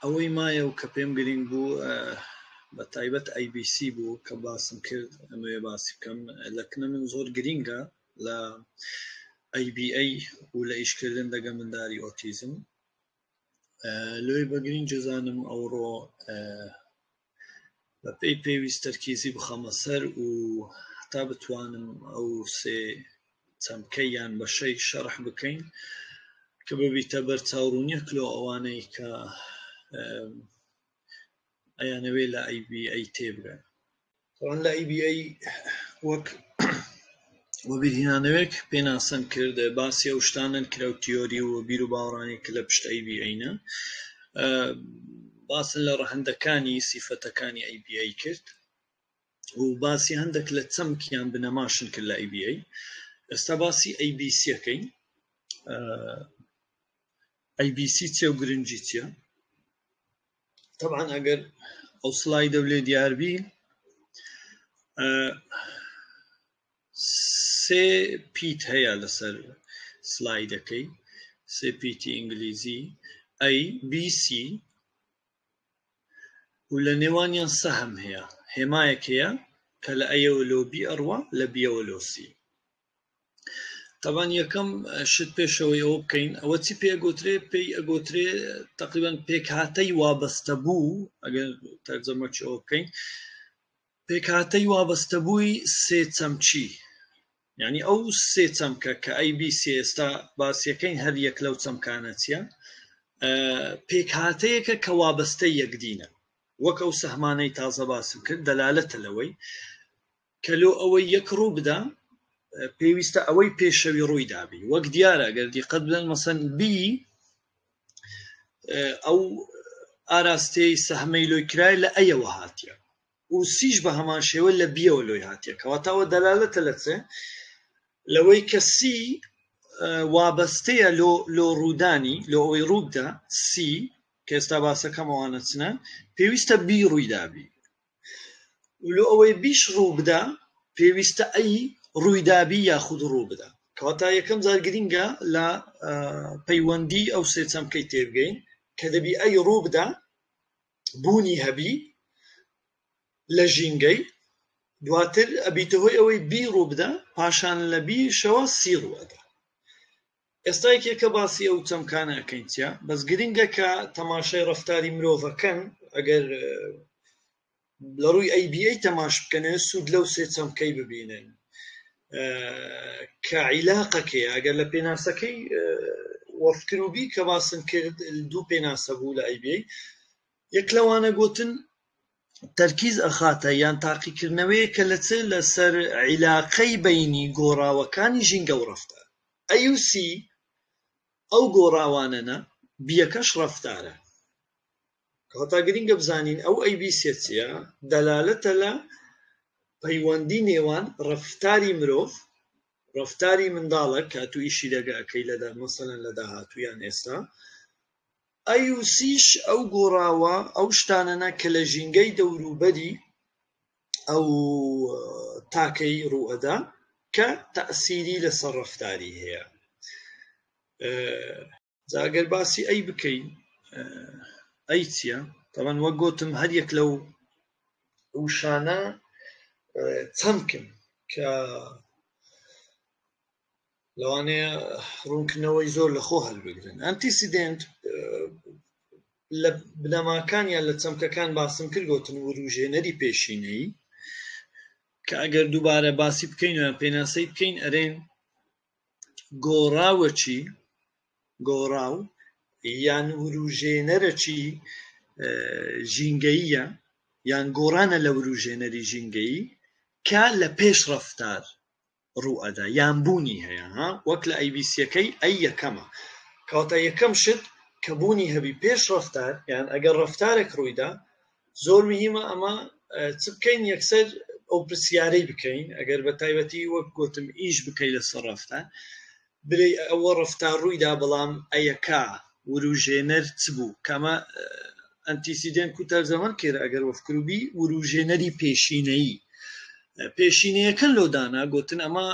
ئەوەی مایە و کە پێم گرنگ بوو بە تایبەت ABC بوو کە باسم کرد، ئەمەوێ باسی بکەم. لە کنە من زۆر گرینگە لە ABA و لە ئیشکردن دەگە منداری ئۆتیزم. لۆی بە گرینگ جزانم ئەوڕۆ بە پێی پێویست تەرکیزی بخەمە سەر و هەتا بتوانم ئەو سێ چەمکەی یان بەشەی شەرح بکەین کە ببیتە بەرچاوڕوونیەک لۆ ئەوانەی کە ئەیانەوێ لە ABA تێبگەن. تەوان لە ABA وەک وەبیرهێنانەوەیەک پێناسەن کرد، باسی ئەو شتانەن کرا و تیۆری و بیر و باوەڕانی کە لە پشت ABA نە، باسن لە ڕەهەندەکانی سیفەتەکانی ABA کرد و باسی هەندێک لە چەمک یان بنەماشن کرد لە ABA. ئێستا باسی ABC ەکەین. ABC چیە و گرنگی چیە؟ طبعا ئەگەر ئەو سلایدە لێ دیاربی، سێ پیت هەیە لەسەر سلایدەکەی، سێ پیتی ئینگلیزی A B C و لە نێوانیان سەهم هەیە، هێمایەک هەیە کە لە ئەیەوە لۆ بی ئەڕوا، لە بیەوە لۆ سی. طبعا یەکەم شت پێشەوەی ئەوە بکەین، ئەوە چی پێ ئەگوترێ؟ پێی ئەگوترێ تقریبا پێکهاتەی وابەستە بوو. ئەگەر تەرجەمەکی ئەوە بکەین، پێکهاتەی وابەستە بووی سێ چەمچی، یعنی ئەو سێ چەمکە کە ئەی بی سی ئێستا باسیەکەین، هەر یەک لەو چەمکانە چییە؟ پێکهاتەیەکە کە وابەستەی یەکدینە، وەک ئەو سەهمانەی تازە باسم کرد، دەلالەتە لەوەی کە لۆ ئەوەی یەک ڕوو بدا پێویستە ئەوەی پێشەوی ڕووی دابی. وەک دیارە ئەگەر دیقەت بدەن، مەسەن بی ئەو ئاراستەی سەهمەی لۆی کرای لە ئەیەوە هاتیە و سیش بە هەمان شێوە لە بیەوە لۆی هاتیە. کەواتە ئەوە دەلالەتە لە چێ؟ لەوەی کە سی وابەستەیە لۆ ڕوودانی، لۆ ئەوەی ڕووبدا سی کە ئێستا باسەکەم ئەوانە چنە، پێویستە بی ڕووی دابی، لۆ ئەوەی بیش ڕوو بدا پێویستە ئەی ڕوویدابی یاخود ڕوو بدا. کەواتە یەکەم جار گرینگە لە پەیوەندی ئەو سێ چەمکەی تێبگەین کە دەبی ئەی ڕوو بدا، بوونی هەبی لە ژینگەی، دواتر ئەبیتە هۆی ئەوەی بی ڕوو بدا، پاشان لە بیشەوە سی ڕوو ئەدا. ئێستا یەکێکە باسی ئەو چەمکانە ئەکەین چیە، بەس گرنگە کە تەماشای ڕەفتاری مرۆڤەکەن، ئەگەر لە ڕووی ABA تەماش بکەنێ سوود لەو سێ چەمکەی ببینن کە عیلاقەکەی. ئەگەر لە پێناسەکەی وەفکر و بی کە باسم کرد، دوو پێناسە بوو لە ABA، یەک لەوانە گوتن تەرکیز ئەخاتە یان تاقیکردنەوەیە کە لە چ لەسەر عیلاقەی بینی گۆڕاوەکانی ژینگە و ڕەفتار. ئەی و سی ئەو گۆڕاوانەنە، بیەکەش ڕەفتارە. کەواتە گرنگە بزانین ئەو ئەی بی سێ چییە، دەلالەتە لە پەیوەندی نێوان ڕەفتاری مرۆڤ، ڕەفتاری منداڵە کە تو ئیشی لەگە ئەکەی لەدا مەسەلەن لە داهاتوو یان ئێستا. ئەی و سیش ئەو گۆڕاوە ئەو شتانەنە کە لە ژینگەی دەوروبەری ئەو تاکەی ڕوئەدا کە تەئسیری لەسەر ڕەفتاری هەیە. جا ئەگەر باسی ئەی بکەین، ئەی چییە؟ تەبعەن وەک گوتم هەر یەک لەو وشانە چەمکن کە لەوانەیە ڕوونکردنەوەی زۆر لە خۆ هەلبگرن. antecedent لە بنەماکان یان لە چەمکەکان باسم کرد، گوتن وروژێنەری پێشینەیی، کە ئەگەر دووبارە باسی بکەین و پێناسەی بکەین ئەرێن گۆڕاوەچی گۆڕاو یان وروژێنەرەکی ژینگەییە یان گۆڕانە لە وروژێنەری ژینگەیی کە لە پێش ڕەفتار ڕوئەدا یان بوونی هەیە. ها وەک لە ئەیبیسیەکەی ئەی یەکەمە، کەواتە یەکەم شت کە بوونی هەبی پێش ڕەفتار، یان ئەگەر ڕەفتارێک ڕوویدا زۆر مهمە ئەمە چ بکەین، یەکسەر ئەو پرسیارەی بکەین. ئەگەر بە تایبەتی وەک گوتم ئیش بکەی لەسەر ڕەفتار، برێ ئەوە ڕەفتار ڕوویدا بەڵام ئەیەکا وروژێنەر چ بوو؟ کەمە antecedent کو تەرجەمە کرد ئەگەر وەفکروبی وروژێنەری پێشینەیی، پێشینەیەکە لۆدانا گوتن ئەمە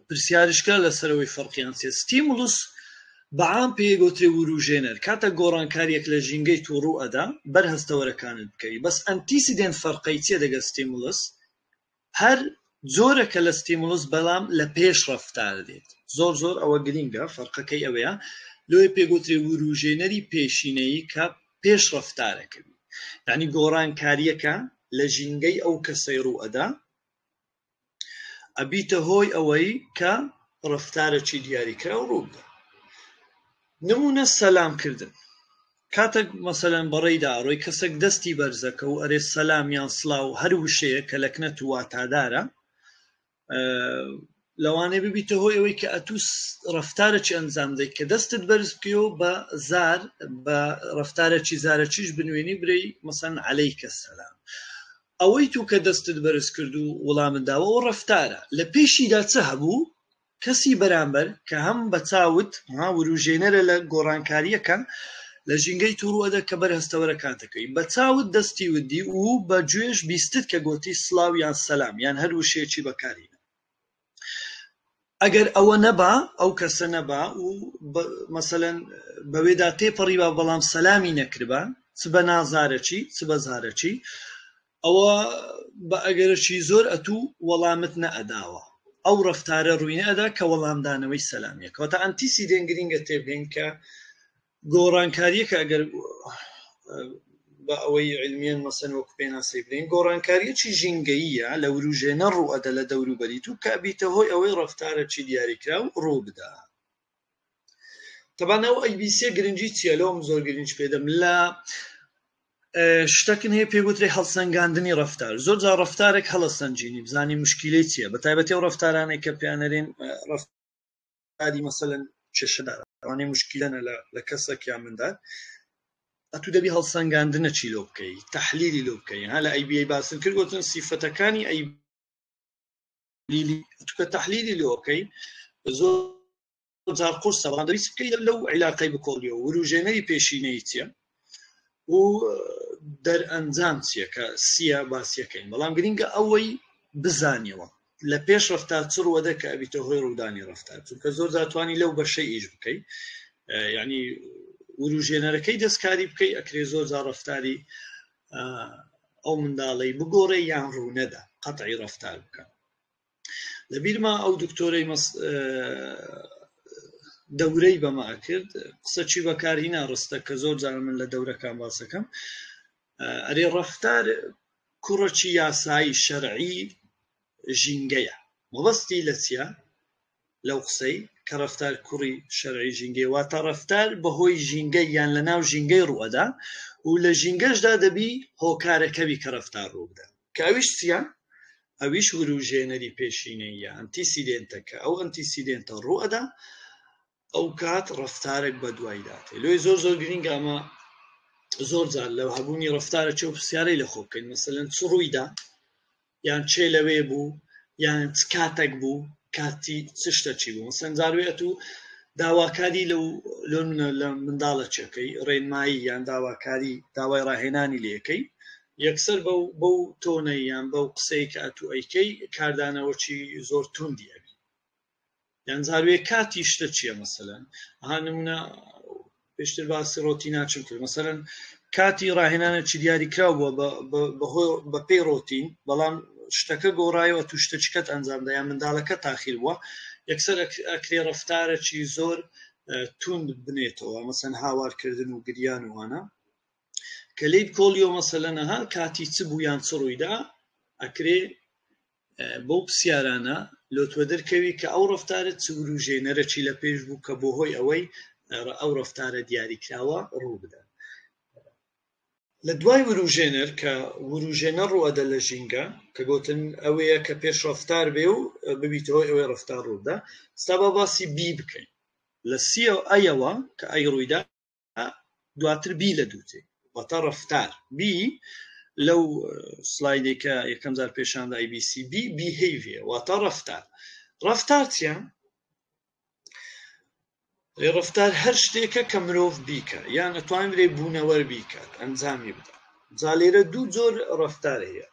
پرسیارشکە لەسەرەوەی فەرقیان چیە. stimulus. بە عام پێی گۆترێ وروژێنەر کاتە گۆڕانکاریەک لە ژینگەی تو ڕوو ئەدا بەر هەستەوەرەکانت بکەوی بەس antecedent فەرقەی چیە دەگەل stimulus هەر جۆرەکە لە stimulus بەڵام لە پێش ڕەفتار دێت زۆر زۆر ئەوە گرینگە فەرقەکەی ئەوەیە لۆیە پێ گۆترێ وروژێنەری پێشینەیی کە پێش ڕەفتارەکەوی یعنی گۆڕانکاریەکە لە ژینگەی ئەو کەسەی ڕوو ئەدا ئەبیتە هۆی ئەوەی کە ڕەفتارەکی دیاریکراو ڕووبدا. نمونە سەلام کردن کاتێک مەسەلەن بەڕێیدا ئەڕۆی کەسێک دەستی بەرزەکە و ئەرێ سەلام یان سڵاو هەر وشەیە کە لەکنەت و واتادارە لەوانەیە ببیتە هۆی ئەوەی کە ئەتوو ڕەفتارێکی ئەنجام دەیت کە دەستت بەرز بکەیەوە بە زار بە ڕەفتارێکی زارەکیش بنوێنی برێی مەسەن عەلەیکە سەلام ئەوەی تو کە دەستت بەرز کرد و وڵامت داوە ئەوە ڕەفتارە لە پێشیدا چ هەبوو کەسی بەرامبەر کە هەم بە چاوت ها وروژێنەرە لە گۆڕانکارییەکە لە ژینگەی تو ڕوئەدە کە بەر هەستەوەرەکانتەکەی بە چاوت دەستی ودی و بە گوێش بیستت کە گۆتی سڵاو یان سەلام یان هەر وشەیەکی بەکارهینا ئەگەر ئەوە نەبا ئەو کەسە نەبا و مەسەلەن بەوێدا تێپەڕیبا بەڵام سەلامی نەکردبا چ بە نازارەکی چ بە زارەکی ئەوە بە ئەگەرەکی زۆر ئەتوو وەڵامت نەئەداوە ئەو ڕەفتارە ڕووی نەئەدا کە وەڵامدانەوەی سەلامیە کەواتە antecedent گرینگە تێبگەین کە گۆڕانکاریەکە ئەگەر بە ئەوەی علمیەن مەسەن وەکو پێناسەی بدەین گۆڕانکاریەکی ژینگەییە لە وروژێنە ڕوو ئەدە لە دەوروبەری تو کە ئەبیتە هۆی ئەوەی ڕەفتارەکی دیاریکراو ڕوو بدا. تەبان ئەو ABC گرنگی چییە لەوم زۆر گرنگ پێدەم لە شتەکن هەیە پێگوترێ هەڵسەنگاندنی ڕەفتار زۆر جار ڕەفتارێک هەڵەسەنجینی بزانی مشکیلەی چییە بە تایبەتی ئەو ڕەفتارانەی کە پێیانەرێن ڕەفتاری مەسەلەن کێشەدار ئەوانەی مشکیلەنە لە کەسێک یان مندار ئەتوو دەبی هەڵسەنگاندنە چی لۆ بکەی تەحلیلی لۆ بکەی ها لە ABA باسم کرد گوتن سیفەتەکانی ئەی ئەتوو کە تەحلیلی لۆ بکەی زۆر جار قورسە بەڵام دەبی چ بکەی لەو عیلاقەی بکۆڵیەوە وروژێنەری پێشینەی چییە و دەرئەنجام چییە کە سیە باسیەکەین بەڵام گرنگە ئەوەی بزانیەوە لە پێش ڕفتار چ ڕووەدە کە ئەبیتە هۆی ڕوودانی ڕفتار چونکە زۆر جار توانی لەو بەشەی ئیش بکەی یعنی وروژێنەرەکەی دەستکاری بکەی ئەکرێ زۆر جار ڕفتاری ئەو منداڵەی بگۆڕێ یان ڕوونەدا قەتعی ڕفتار بکە لە بیرما ئەو دکتۆرەی دەورەی بەمە ئەکرد قسەچی بەکارهینا ڕستە کە زۆر جار من لە دەورەکان باسەکەم ئەرێ ڕەفتار کوڕەکی یاسایی شەرعی ژینگەیە مەبەستی لە چییە لەو قسەی کە ڕەفتار کوڕی شەرعی ژینگەی واتە ڕەفتار بەهۆی ژینگەی یان لە ناو ژینگەی ڕوئەدا و لە ژینگەشدا دەبی هۆکارەکەوی کە ڕەفتار ڕووبدا کە ئەویش چییە؟ ئەویش وروژێنەری پێشینەییە، antecedent ە، کە ئەو antecedent ە ڕووئەدا ئەو کات ڕەفتارێک بەدوایدا تێ. لۆی زۆر زۆر گرینگە ئەمە زۆر جار لە هەبوونی ڕەفتارە چێ و پرسیارەی لە خۆ بکەین مەسەلەن چ ڕوویدا یان چێ لەوێ بوو یان چ کاتێک بوو کاتی چ شتە چی بوو مەسەلەن جاروێ ئەتوو داواکاری لەو لۆ لە منداڵە چێکەی ڕێنمایی یان داواکاری داوای ڕاهێنانی لەکەی یەکسەر بەو بەو تۆنەی یان بەو قسەی کە ئەتوو ئەیکەی کاردانەوەکی زۆر توندی ئەبی یان جاروێ کاتی شتە چییە مەسەلەن ها نمونە پێشتر باسی ڕۆتیناچم کرد مەسەلەن کاتی ڕاهێنانە چی دیاریکراو بووە بە پێی ڕۆتین بەڵام شتەکە گۆڕایەوە تو شتە چکەت ئەنجامدا یان منداڵەکە تاخیر بووە یەکسەر ئەکرێ ڕەفتارێکی زۆر توند بنێتەوە مەسەن هاوارکردن و گریان وانە کە لێی بکۆڵیەوە مەسەلەن ئەها کاتی چ بوو یان چ ڕوویدا ئەکرێ بەو پرسیارانە لۆتوە دەرکەوی کە ئەو ڕەفتارە چ وروژێنەرەکی لە پێش بوو کە بۆ هۆی ئەوەی ئەو ڕەفتارە دیاریکراوە ڕوو بدات. لە دوای وروژێنەر کە وروژێنەر ڕوئەدە لە ژینگە کە گوتن ئەوەیە کە پێش ڕەفتار بێ و ببیتە هۆی ئەوەی ڕەفتار ڕووبدا ستا با باسی B بکەین لە C ەوە کە A ڕوویدا دواتر B لە دووتێ واتە ڕەفتار B لەو سلایدێک کە یەکەم جار پێشاندا ABC B behavior واتە ڕەفتار ڕەفتار چییە؟ ڕەفتار هەر شتێکە کە مرۆڤ بیکە یان ئەتوانین برێ بوونەوەر بیکات ئەنجامی بدە جا لێرە دوو جۆر ڕەفتار هەیە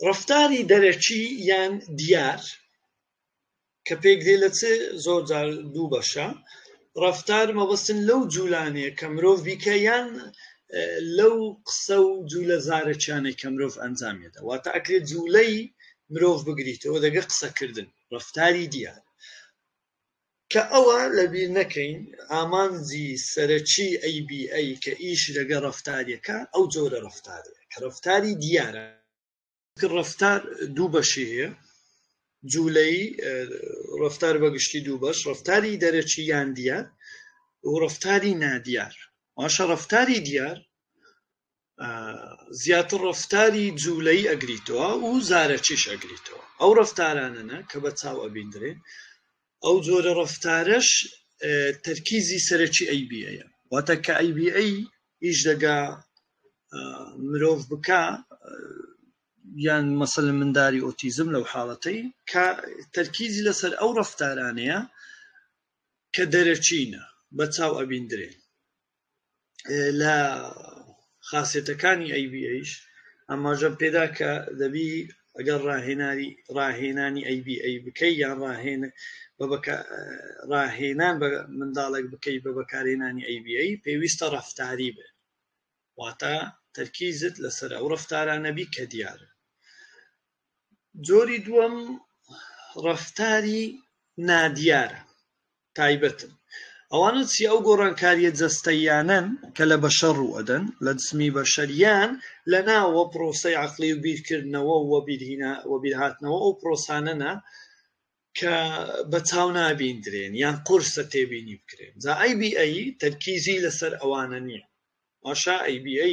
ڕەفتاری دەرەکی یان دیار کە پێک دێ لە چ زۆر جار دوو بەشە. ڕەفتار مەبەستن لەو جوولانەیە کە مرۆڤ بیکە یان لەو قسە و جوولە زارەکیانەی کە مرۆڤ ئەنجامیدا، واتە ئەکرێت جوولەی مرۆڤ بگریتەوە دەگە قسەکردن، ڕەفتاری دیار. کە ئەوە لەبیر نەکەین ئامانجی سەرەکی ABA کە ئیش لەگە ڕەفتاریەکە ئەو جۆرە ڕەفتارەیە کە ڕەفتاری دیارە. ڕەفتار دوو بەشی هەیە، جوولەی ڕەفتار بە گشتی دوو بەش، ڕەفتاری دەرەکی یان دیار و ڕەفتاری نادیار. باشە ڕەفتاری دیار زیاتر ڕەفتاری جوولەی ئەگریتەوە و زارەکیش ئەگریتەوە، ئەو ڕەفتارانەنە کە بە چاو ئەبیندرێن. ئەو جۆرە ڕەفتارەش تەرکیزی سەرەکی ABA، واتە کە ABA ئیش دەگا مرۆڤ بکا یان مەسەلەن منداری ئۆتیزم لەو حاڵەتەی کە تەرکیزی لەسەر ئەو ڕەفتارانەیە کە دەرەکینە بە چاو ئەبیندرێن. لە خاصێتەکانی ABA ئاماژەم پێدا کە دەبی ئەگەر ڕاهێنانی ABA بکەی یان ڕاهێنان بە منداڵێک بکەی بە بەکارهێنانی ABA پێویستە ڕەفتاری بێ، واتە تەرکیزت لەسەر ئەو ڕەفتارانە بی کە دیارە. جۆری دووەم ڕەفتاری نادیارە، تایبەتن. ئەوانە چی؟ ئەو گۆڕانکاریە جەستەییانەن کە لە بەشەر ڕوو ئەدەن، لە جسمی بەشەریان لە ناوە پرۆسەی عەقڵی و بیرکردنەوە و وەبیرهاتنەوە، ئەو پرۆسانەنە کە بە چاو نابیندرێن یان قورسە تێبینی بکرێن. جا ABA تەرکیزی لەسەر ئەوانە نییە. باشە ABA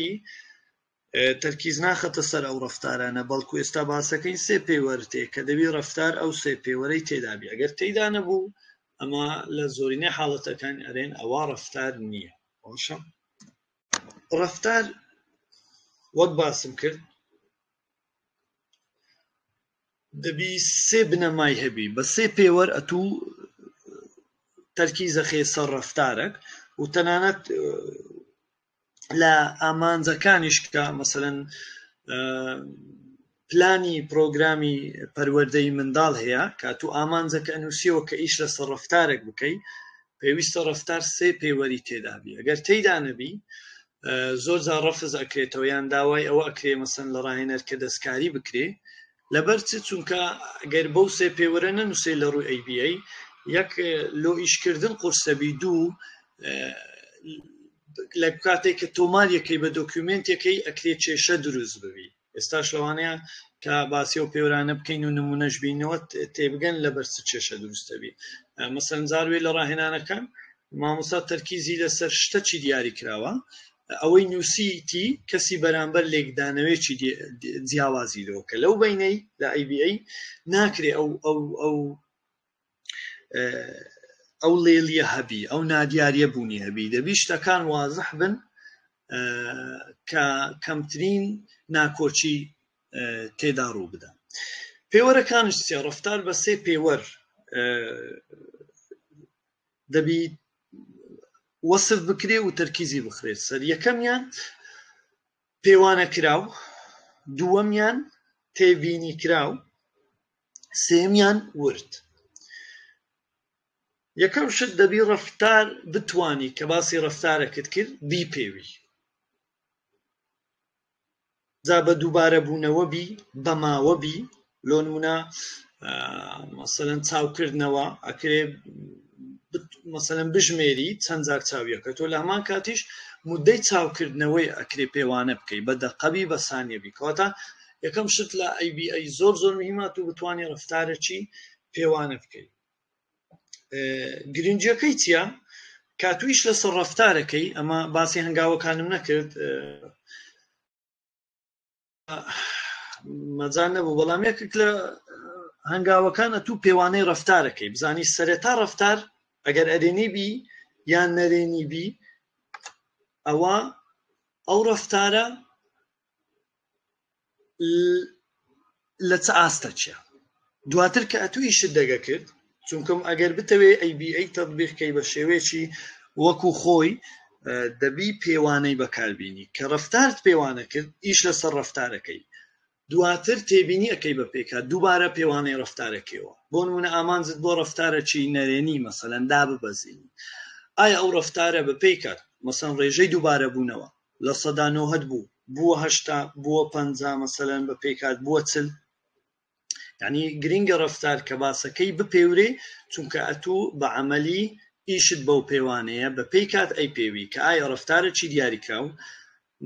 تەرکیز ناخەتە سەر ئەو ڕەفتارانە، بەڵکو ئێستا باسەکەین سێ پێوەر تێ کە دەبی ڕەفتار ئەو سێ پێوەرەی تێدابی. ئەگەر تێدا نەبوو ئەمە لە زۆرینەی حاڵەتەکان ئەرێن ئەوە ڕەفتار نییە. باشە ڕەفتار وەک باسم کرد دەبی سێ بنەمای هەبی، بە سێ پێوەر ئەتوو تەرکیزەخێ سەر ڕەفتارێک و تەنانەت لە ئامانجەکانیش کە مەسەلەن پلانی پرۆگرامی پەروەردەی منداڵ هەیە کە تو ئامانجەکە ئەنووسیەوە کە ئیش لەسەر ڕەفتارێک بکەی پێویستە ڕەفتار سێ پێوەری تێدابی. ئەگەر تێدا نەبی زۆر جار ڕەفز ئەکرێتەوە یان داوای ئەوە ئەکرێ مەسەن لە ڕاهێنەر کە دەستکاری بکرێ. لەبەر چ؟ چونکە ئەگەر بەو سێ پێوەرە نەنووسێ لە ڕووی ABA یەک لۆ ئیشکردن قورسەبی، دوو لە کاتێک کە تۆماریەکەی بە دۆکیومێنتێکەی ئەکرێ کێشە دروست ببی. ئێستاش لەوانەیە کە باسی ئەو پێوەرانە بکەین و نمونەش بینەوە تێبگەن لەبەر چ کێشە دروستە بی. مەسەلەن جاروێ لە ڕاهێنانەکان مامۆستا تەرکیزی لەسەر شتە چی دیاری کراوە، ئەوەی نووسیتی کەسی بەرامبەر لێکدانەوەیەکی جیاوازی لەوە کە لەو بینەی لە ABA ناکرێ ئەو لێلیە هەبی، ئەو نادیاریە بوونی هەبی. دەبی شتەکان وازح بن کە کەمترین ناکۆکی تێدا ڕوو بدە. پێوەرەکانش چیە؟ ڕەفتار بە سێ پێوەر دەبی وەسف بکرێ و تەرکیزی بخرێت سەر. یەکەمیان پێوانە کراو، دووەمیان تێبینی کراو، سێمیان ورد. یەکەم شت دەبی ڕەفتار بتوانی کە باسی ڕەفتارەکت کرد بیپێوی، جا بە دووبارە بوونەوە بی، بە ماوە بی. لۆ نمونە مەسەلەن چاوکردنەوە ئەکرێ مەسەلەن بژمێری چەند جار چاویەکە تۆ، لە هەمان کاتیش مدەی چاوکردنەوەی ئەکرێ پێوانە بکەی بە دەقەبی بە سانیەبی. کەواتە یەکەم شت لە ABA زۆر زۆر مهمە تو بتوانی ڕەفتارێکی پێوانە بکەی. گرنگیەکەی چییە؟ کاتویش لەسەر ڕەفتارەکەی، ئەمە باسی هەنگاوەکانم نەکرد مەجال نەبوو، بەڵام یەکێک لە هەنگاوەکان ئەتوو پێوانەی ڕەفتارەکەی بزانی سەرەتا ڕەفتار ئەگەر ئەرێنی بی یان نەرێنی بی، ئەوە ئەو ڕەفتارە لە چ ئاستە چیە. دواتر کە ئەتوو ئیشت دەگە کرد، چونکەم ئەگەر بتەوێ ABA تەطبیقکەی بە شێوەیەکی وەکو خۆی دەبی پێوانەی بەکاربینی. کە ڕەفتارت پێوانە کرد ئیش لەسەر ڕەفتارەکەی، دواتر تێبینی ئەەکەی بە پێکات دووبارە پێوانەی ڕەفتارەکەیەوە. بۆ نمونە ئامانجت بۆ ڕەفتارەکی نەرێنی مەسەلەن داببەزینی، ئایا ئەو ڕەفتارە بە پێی کات، مەسەن ڕێژەی دووبارەبوونەوە 90% بوو، بووە 80، بووە 50، مەسەلەن بە پێی کات بووە 40. یعنی گرنگە ڕەفتار کە باسەکەی بپێورێ، چونکە ئەتوو بە عەمەلی ئیشت بەو پێوانەیە بە پێی کات ئەی پێوی کە ئایا ڕەفتارە چی دیاریکراو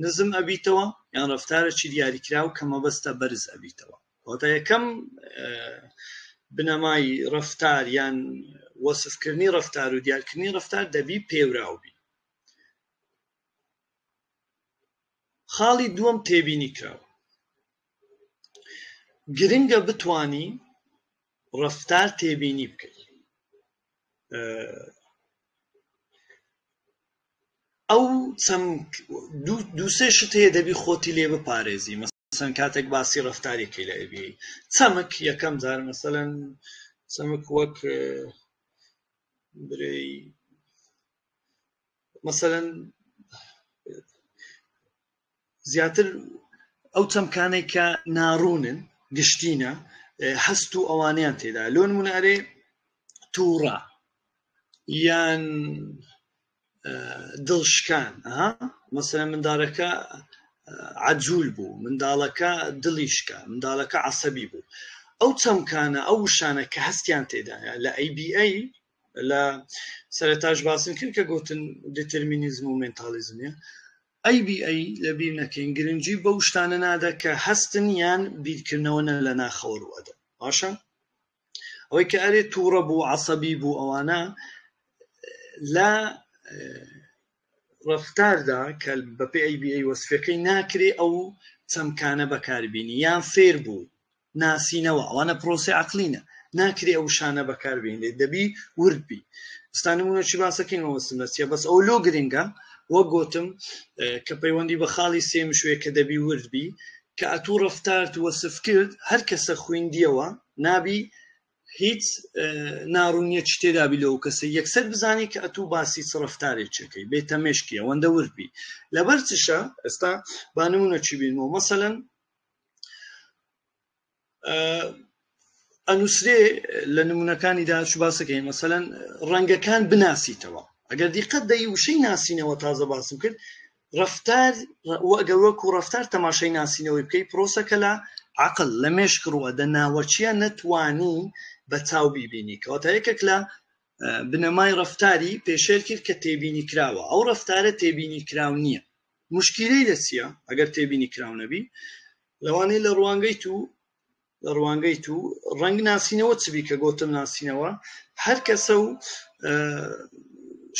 نزم ئەبیتەوە یان ڕەفتارە چی دیاریکراو کە مەبەستە بەرز ئەبیتەوە. واتە یەکەم بنەمای ڕەفتار یان وەسفکردنی ڕەفتار و دیارکردنی ڕەفتار دەبی پێوراو بی. خاڵی دووەم تێبینی کراوە. گرنگە بتانی ڕەفتار تێبینی بکەیت. ئەو چەمک دووسێ شت هەیە دەبی خۆتی لێ بپارێزی. مەسەن کاتێک باسی ڕەفتارێکی لە ئەبی چەمک یەکەم جار مەسەلەن چەمک وەک برێی مەسەلەن زیاتر ئەو چەمکانەی کە ناڕوونن گشتینە هەست و ئەوانیان تێدا، لۆ نمونە ئەرێ تووڕە یان دڵشکان، مەسەلەن منداڵەکە عەجول بوو، منداڵەکە دڵی شکا، منداڵەکە عەسەبی بوو. ئەو چەمکانە ئەو وشانە کە هەستیان تێدایە لە ABA لە سەرەتاش باسم کرد کە گوتن دیتەرمینیزم و مێنتالیزم ABA لەبیر نەکەین گرنگی بەو شتانە نادا کە هەستن یان بیرکردنەوە نە لە ناخەوە ڕوئەدەن. باشە ئەوەی کە ئەرێ تووڕە بوو عەسەبی بوو ئەوانە لە ڕەفتاردا کە بەپێی ABA وەسفەکەی ناکرێ ئەو چەمکانە بەکاربینی، یان فێر بوو ناسینەوە ئەوانە پرۆسەی عەقلینە، ناکرێ ئەو شانە بەکاربێنرێت، دەبی ورد بی. ئێستا نمونە چی باسەکەین مەوەستم لە چیە، بەس ئەو لۆ گرنگە وەک گوتم کە پەیوەندی بە خاڵی سێم شوێ کە دەبی ورد بی، کە ئەتوو ڕەفتارت وەسف کرد هەر کەسە خوێندیەوە نابی هیچ ناڕوونیەکی تێدابی لەو کەسە، یەکسەر بزانی کە ئەتوو باسی چ ڕەفتارێکەکەی بێتە مێشکی، ئەوەندە ورد بی. لەبەر چشە ئێستا با نمونە چی بینمەوە، مەسەلەن ئەنووسرێ لە نمونەکانیدا چ باسەکەی مەسەلەن ڕەنگەکان بناسیتەوە. ئەگەر دیقەت دەی وشەی ناسینەوە تازە باسم کرد، ڕەفتار ئەگەر وەکو ڕەفتار تەماشای ناسینەوەی بکەی، پرۆسەکە لە عەقڵ لە مێشک ڕووە دە ناوەچیە نەتوانی بە چاو بیبینی. کەواتە یەکێک لە بنەمای ڕەفتاری پێشێل کرد کە تێبینی کراوە، ئەو ڕەفتارە تێبینی کراو نییە. مشکیلەی لە چییە؟ ئەگەر تێبینی کراو نەبی، لەوانەیە لە ڕوانگەی تو ڕەنگ ناسینەوە چ بی کە گوتم ناسینەوە هەر کەسە و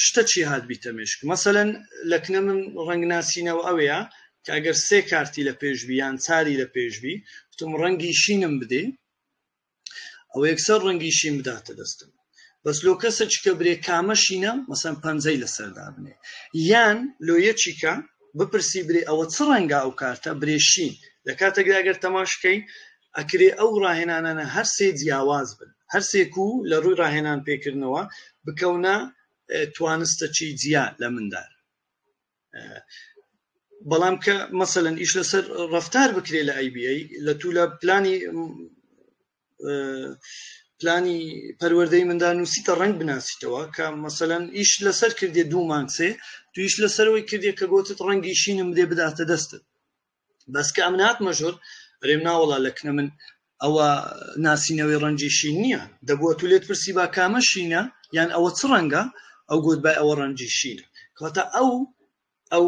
شتە چی هات بیتە مێشک. مەسەلەن لەکنە من ڕەنگ ناسینەوە ئەوەیە کە ئەگەر سێ کارتی لە پێشبی یان چاری لە پێشبی وتم ڕەنگی شینم بدێ، ئەوە یەکسەر ڕەنگی شین بداتە دەستم. بەس لۆ کەسە چکە برێ کامە شینە مەسەن پەنجەی لەسەردا بنێ، یان لۆ یەکیکە بپرسی برێ ئەوە چ ڕەنگە ئەو کارتە برێ شین. لە کاتێکدا ئەگەر تەماشکەی ئەکرێ ئەو ڕاهێنانانە هەر سێ جیاواز بن، هەر سێک و لە ڕووی ڕاهێنان پێکردنەوە بکەونە توانستە چی جیا لە مندار. بەڵام کە مەسەلەن ئیش لەسەر ڕەفتار بکرێ لە ABA لە تو لە پلانی پەروەردەی مندار نووسیتە ڕەنگ بناسیتەوە کە مەسەلەن ئیش لەسەر کردێ دوو مانگ سێ، تو ئیش لەسەرەوەی کردێ کە گوتت ڕەنگی شینم بدێ بداتە دەستت. بەس کە ئەم ناتمە ژۆر ئەرێم ناوەڵا لەکنە من ئەوە ناسینەوەی ڕەنگی شین نییە، دەبووە تو لێت پرسی با کامە شینە یان ئەوە چ ڕەنگە، ئەو گوت بای ئەوە ڕەنگی شینە. کەواتە ئەو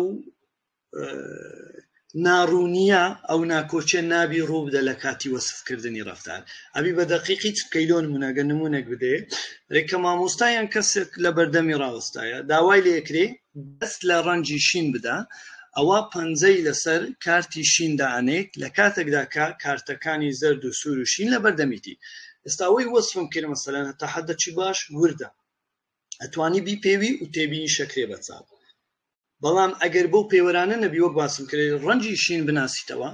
ناڕوونیە ئەو ناکۆچێ نابی ڕوو بدە لە کاتی وەسفکردنی ڕەفتار. ئەبی بە دەقیقی چ بکەی؟ لۆ نمونە ئەگەر نمونێک بدێ، ڕێک کە مامۆستایان کەسێک لە بەردەمی ڕاوەستایە داوای لێکرێ دەست لە ڕەنگی شین بدا، ئەوە پەنجەی لەسەر کارتی شین دائەنێت لە کاتێکدا کە کارتەکانی زەرد و سوور و شین لە بەردەمیتی. ئێستا ئەوەی وەسفم کرد مەسەلەن هەتا حەدەکی باش وردە، ئەتوانی بیپێوی و تێبینی شەکرێ بە چاو. بەڵام ئەگەر بەو پێوەرانە نەبی وەک باسم کرد ڕەنگی شین بناسیتەوە،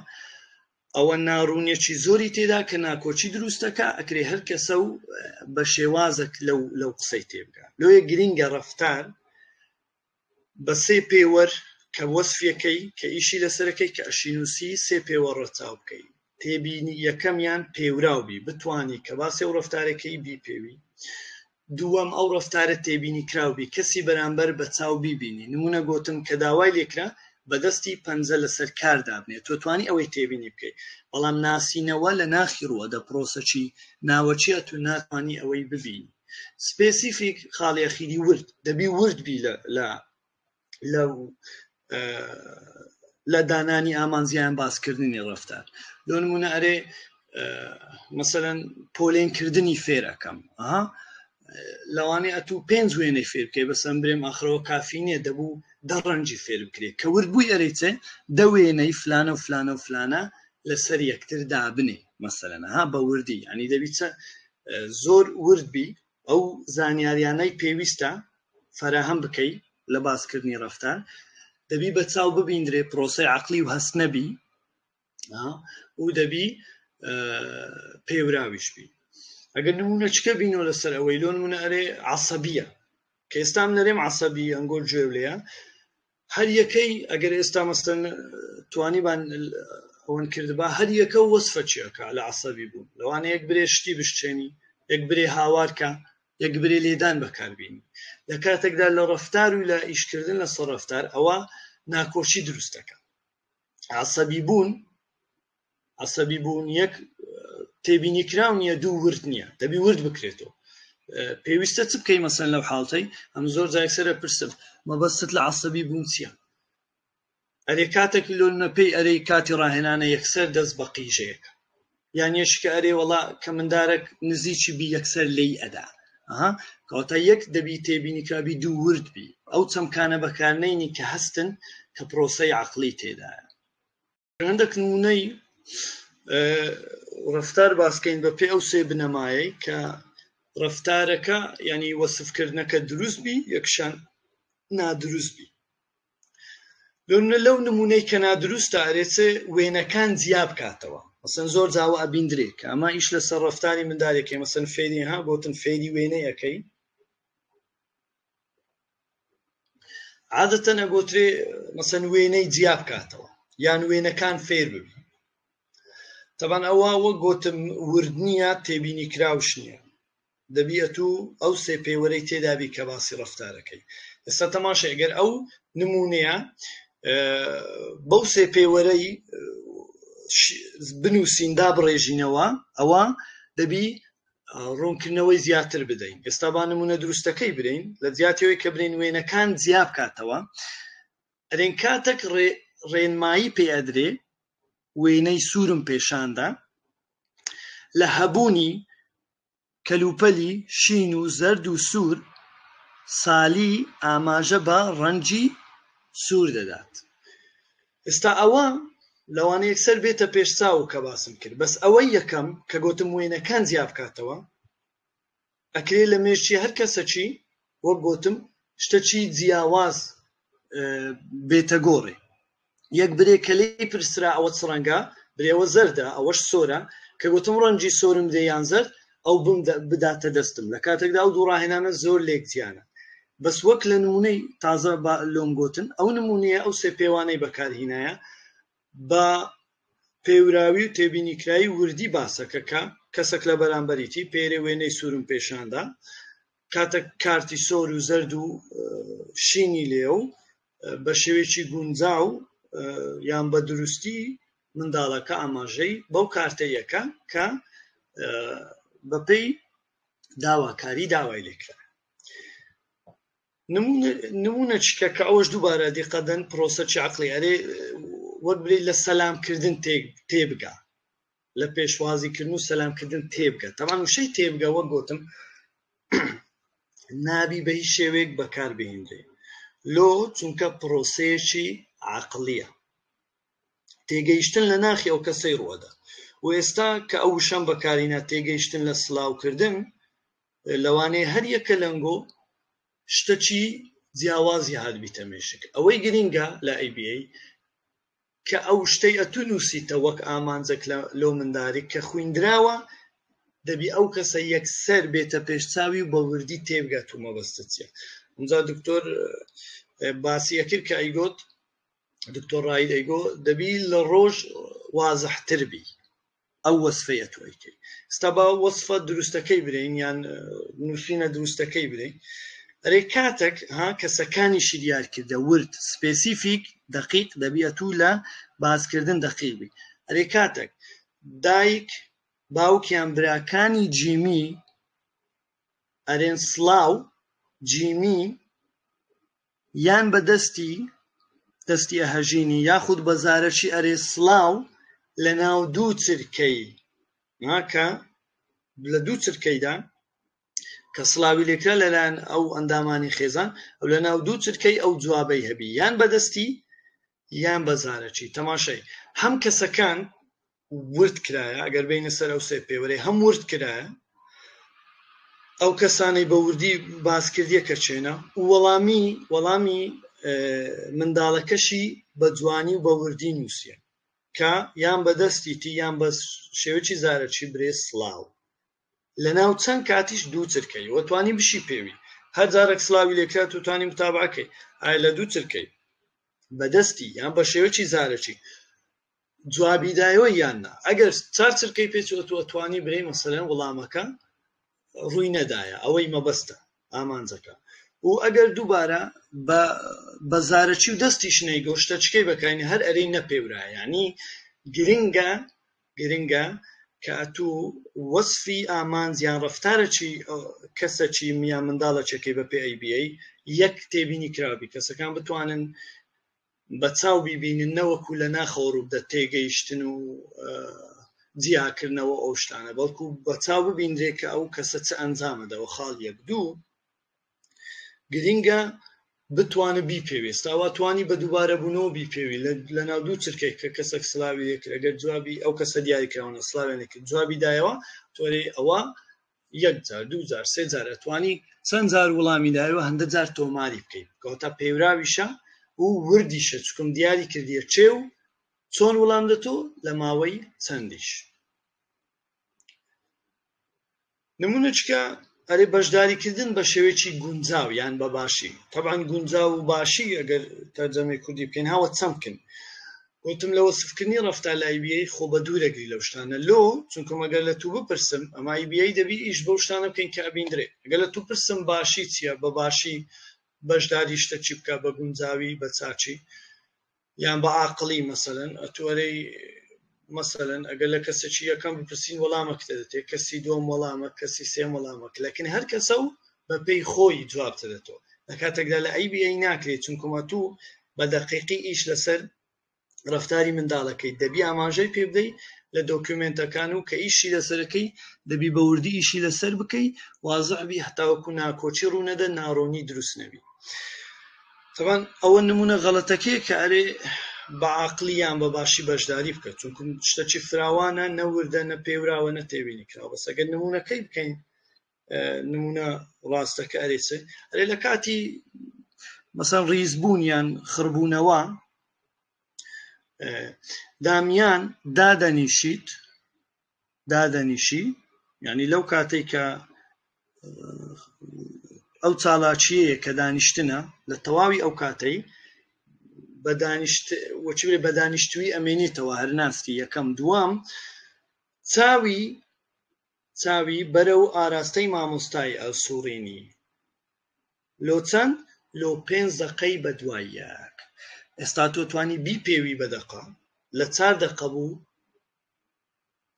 ئەوە ناڕوونیەکی زۆری تێدا کە ناکۆکی دروستەکە، ئەکرێ هەر کەسە و بە شێوازێک لەو قسەی تێبگا. لۆیە گرینگە ڕەفتار بە سێ پێوەر کە وەسفیەکەی کە ئیشی لەسەرەکەی کە ئەشینوسی سێ پێوەر ڕەچاو بکەی. تێبینی یەکەمیان پێوراو بی، بتانی کە باسی ئەو ڕەفتارەکەی بیپێوی. دووەم ئەو ڕەفتارە تێبینی کراو بی، کەسی بەرامبەر بە چاو بیبینی، نموونە گۆتم کە داوای لێکرا بە دەستی پەنجە لەسەر کار دابنێ تۆ توانی ئەوەی تێبینی بکەی، بەڵام ناسینەوە لە ناخی ڕووەدە پرۆسەکی ناوەکی ئەتوو ناتوانی ئەوەی ببینی. specific خاڵی ئەخیری ورد، دەبی ورد بی لە لە لە لە دانانی ئامانجیان باسکردنی ڕەفتار. لۆ نمونە ئەرێ مەسەلەن پۆلێنکردنی فێر ئەکەم، ئەها لەوانەیە ئەتوو پێنج وێنەی فێر بکەی بەسەم برێم ئاخرەوە کافی نییە دەبوو دە ڕەنجی فێر بکرێت کە ورد بووی ئەرێ چێ دە وێنەی فلانە و فلانە و فلانە لەسەر یەکتر دابنێ مەسەلەن ها بە وردی ینی دەبی چە زۆر ورد بی ئەو زانیاریانەی پێویستە فەراهەم بکەی لە باسکردنی ڕەفتار دەبی بە چاو ببیندرێ پرۆسەی عقلی و هەست نەبی و دەبی پێوراویش بی ئەگەر نمونە چکە بینەوە لەسەر ئەوەی لۆ نمونە ئەرێ عسەبیە کە ئێستام نەرێم عسەبی ئەنگۆ گوێ لێیە هەر یەکەی ئەگەر ئێستا مەستن توانیبان ئەوەن کردبا هەر یەکە وەسفە چیەکە لە عسەبی بوون لەوانە یەک برێ شتی بشچێنی یەک برێ هاوارکە یەک برێ لێدان بەکاربینی لە کاتێکدا لە ڕەفتار و لە ئیشکردن لەسەر ڕەفتار ئەوە ناکۆکی دروست دەکات. عەسەبی بوون عەسەبی بوون یەک تێبینی کراو نییە دوو ورد نییە دەبی ورد بکرێتەوە پێویستە چ بکەی مەسەن لەو حاڵتەی ئەم زۆر جایکسەرە پرسم مەبەستت لە عەسەبی بوون چییە ئەرێ کاتێک لۆنمە پێی ئەرێی کاتی ڕاهێنانە یەکسەر دەست بە قیژەیەکە یان یەشکە ئەرێ وەڵا کە مندارەک نزیکی بی یەکسەر لێی ئەدا ئەها کەواتە یەک دەبی تێبینی کرابی دوو ورد بی ئەو چەمکانە بەکارنەینی کە هەستن کە پرۆسەی عەقڵی تێدایە. هەندێک نمونەی ڕەفتار باسکەین بە پێ ئەو سێ بنەمایەی کە ڕەفتارەکە ینی وەسفکردنەکە دروست بی یەکشان نادروست بی. لۆنە لەو نمونەی کە نادروستە ئەرێ چ وێنەکان جیا بکاتەوە مەسەن زۆر جاوە ئەبیندرێ کە ئەمە ئیش لەسەر ڕەفتاری مندارێکی مەسەن فێری ها گوتن فێری وێنەی ئەەکەی عادەتەن ئەگۆترێ مەسەن وێنەی جیا بکاتەوە یان وێنەکان فێر ببی تەبان ئەوە وەک گۆتم ورد نییە تێبینی کراوش نییە دەبی ئەتوو ئەو سێ پێوەرەی تێدابی کە باسی ڕەفتارەکەی ئێستا تەماشای ئەگەر ئەو نمونەیە بەو سێ پێوەرەی بنووسین دابڕێژینەوە ئەوە دەبی ڕوونکردنەوەی زیاتر بدەین ئێستا با نمونە دروستەکەی برین لە جیاتیەوەی کە برین وێنەکان جیا بکاتەوە ئەرێن کاتێک ڕێنمایی پێ ئەدرێ وێنەی سوورم پێشاندا لە هەبوونی کەلوپەلی شین و زەرد و سوور، سالی ئاماژە بە ڕەنگی سوور دەدات. ئێستا ئەوە لەوانە یەکسەر بێتە پێش چاو کە باسم کرد، بەس ئەوەی یەکەم کە گۆتم وێنەکان جیا بکاتەوە، ئەکرێ لە مێشکی هەر کەسەکی وەک گۆتم شتەکی جیاواز بێتە گۆڕێ. یەک برێ کە لێی پرسرا ئەوە چ ڕەنگە؟ برێ ئەوە زەردە، ئەوەش سۆرە. کە گوتم ڕەنگی سۆرم دێ یان زەرد، ئەو بم بداتە دەستم. لە کاتێکدا ئەو دوو ڕاهێنانە زۆر لێک جیانە. بەس وەک لە نمونەی تازە با لۆم گوتن، ئەو نمونەیە ئەو سێ پێوانەی بەکارهینایە بە پێوراوی و تێبینیکرایی وردی باسەکە کە کەسەک لە بەرامبەریتی پێرێ وێنەی سوورم پێشاندا کاتەک کارتی سۆر و زەرد و شینی لێ و بە شێوەیەکی گونجاو یان بە دروستی منداڵەکە ئاماژەی بەو کارتە یەکە کە بەپێی داواکاری داوای لێکرا. نمونە چکە کە ئەوەش دووبارە دیقەدەن پرۆسەکی عقلی ئەرێ وەک برێ لە سەلامکردن تێبگا لە پێشوازیکردن و سەلامکردن تێبگە تەمان وشەی تێبگە وەک گوتم نابی بە هیچ شێوەیەک بەکار بهێنرێ لۆ چونکە پرۆسەیەکی عەقڵیە تێگەیشتن لە ناخی ئەو کەسەی ڕوەدا و ئێستا کە ئەو وشەم بەکارینا تێگەیشتن لە سلااوکردن لەوانەیە هەر یەکە لەنگۆ شتەکی جیاوازی هاتبیتە مێشک ئەوەی گرینگە لە ABA کە ئەو شتەی ئەتوو نووسیتە وەک ئامانجەک لە لۆ منداریک کە خویندراوە دەبی ئەو کەسە یەکسەر بێتە پێش چاوی و بە وردی تێبگات و مەبەستت چیە. ئەمجا دکتۆر باسی ئەکرد کە ئەیگۆت دکتۆر ڕاید ئەیگۆ دەبی لە ڕۆژ وازحتر بی. ئەو وەسفەی ئەتۆ ئەیکەی. ئستا با وەسفە دروستەکەی برێین یان نووسینە دروستەکەی برێین. ئەرێ کاتەک ها کەسەکانیشی دیار کردە ورد specific دەقیق دەبی ئەتوو لە باسکردن دەقیق بی. ئەرێ کاتەک دایک باوک یان براکانی جیمی ئەرێن سڵاو جیمی یان بە دەستی دەستی ئەهەژینی یاخود بە زارەکی ئەرێ سڵاو لە ناو دوو چرکەی ها کە لە دوو چرکەیدا کە سڵاوی لێکرا لەلایەن ئەو ئەندامانی خێزان ئەو لە ناو دوو چرکەی ئەو جوابەی هەبی یان بەدەستی یان بە زارەکی. تەماشای هەم کەسەکان ورد کرایە ئەگەر بینە سەر ئەو سێ پێوەرەی هەم ورد کرایە ئەو کەسانەی بە وردی باس کردیە کە چێنە و وەڵامی وەڵامی منداڵەکەشی بە جوانی و بە وردی نووسیە کە یان بە دەستیتی یان بە شێوەی زارەکی برێ سڵاو لەناو چەند کاتیش دوو چرکەی وە توانی بشی پێوی هەر جارێک سلاوی لێکرا تو توانی متابعەکەی ئایا لە دوو چرکەی بەدەستی یان بە شێوەی زارەکی جوابی دایەوە یان نا ئەگەر چار چرکەی پێچوە تو ئەتوانی برێی مەسەلەن وڵامەکە ڕووی نەدایە ئەوەی مەبەستە ئامانجەکە و ئەگەر دووبارە بە بە زارەکی و دەستیش نەیگۆ شتەچکەی بەکاینی هەر ئەرێی نەپێورایە یعنی گرنگە گرنگە کە ئەتوو وەسفی ئامانج یان ڕەفتارەکی کەسەکی یان منداڵەکێکەی بە پێ ABA یەک تێبینی کراوبی کەسەکان بتوانن بە چاو بیبینن نەوەکو لە ناخەوە ڕووبدە تێگەیشتن و جیاکردنەوە ئەو شتانە بەڵکو بە چاو ببینرێ کە ئەو کەسە چ ئەنجامەدەوە. خاڵ یەک. دوو گرینگە بتوانە بیپێوێ. ئێستا توانی بە دووبارە بوونەوە بیپێوی لە ناو دوو چرکەی کە کەسێک سلاوی لێ کرد ئەگەر جوابی ئەو کەسە دیاری کراوە سلاویان لێ کرد جوابی دایەوە تۆرێ ئەوە یەک جار دوو جار سێ جار ئەتوانی چەند جار وڵامی دایەوە هەندە جار تۆماری بکەیت کەواتە پێوراویشە و وردیشە چکم دیاری کردیە چێ و چۆن وڵام دەتۆ لە ماوەی چەندیش. نمونەچکە ئەرێ بەشداریکردن بە شێوەیەکی گونجاو یان بە باشی. تەبعەن گونجاو و باشی ئەگەر تەرجەمەی کوردی بکەین هاوە چەمکن. گوتم لە وەسفکردنی ڕەفتار لە ABA خۆ بە دوورەگری لەو شتانە لۆ چونکم ئەگەر لە تو بپرسم ئەمە ABA دەبی ئیش بەو شتانە بکەین کە ئەبیندرێ. ئەگەر لە تو پرسم باشی چییە بە باشی بەشداری شتە چی بکە بە گونجاوی بە چاچی یان بە عاقڵی مەسەلەن ئەتوەرەی مەسەلەن ئەگەر لە کەسێکی یەکەم بپرسین وەڵامەک دەدەتێ کەسی دووەم وەڵامە کەسی سێم وەڵامەک لەکن هەر کەسە و بە پێی خۆی جواب دەدێتەوە. لە کاتێکدا لە ABA ناکرێت چونکە تو بە دەقیقی ئیش لەسەر ڕەفتاری منداڵەکەی دەبی ئاماژەی پێ بدەی لە دۆکیومێنتەکان و کە ئیشی لەسەرەکەی دەبی بە وردی ئیشی لەسەر بکەی وازح بی هەتاوەکو ناکۆکی ڕوونەدە ناڕۆنی دروست نەبی. طبعا ئەوە نمونە غەڵەتەکەیە کە ئەرێ بە عاقلی یان بە باشی بەشداری بکە چونکە شتەکی فراوانە نەوردە نە پێوراوە نە تێبینی کراوە. بەس ئەگەر نمونەکەی بکەین نمونە ڕاستەکە ئەرێ چ ئەرێ لە کاتی مەسەن ڕیزبوون یان خڕبوونەوە دامیان دادەنیشیت دادەنیشی یعنی لەو کاتێک کە ئەو چالاکیەیە کە دانیشتنە لە تەواوی ئەو کاتەی بەدانیشت وەچی بێ بەدانیشتووی ئەمێنێتەوە هەر ناستی یەکەم. دووەم چاوی چاوی بەرەو ئاراستەی مامۆستای ئەسوڕینی لۆ چەند لۆ پێنج دەقەی بەدوای یەک. ئێستا تۆ توانی بیپێوی بە دەقە لە چار دەقە بوو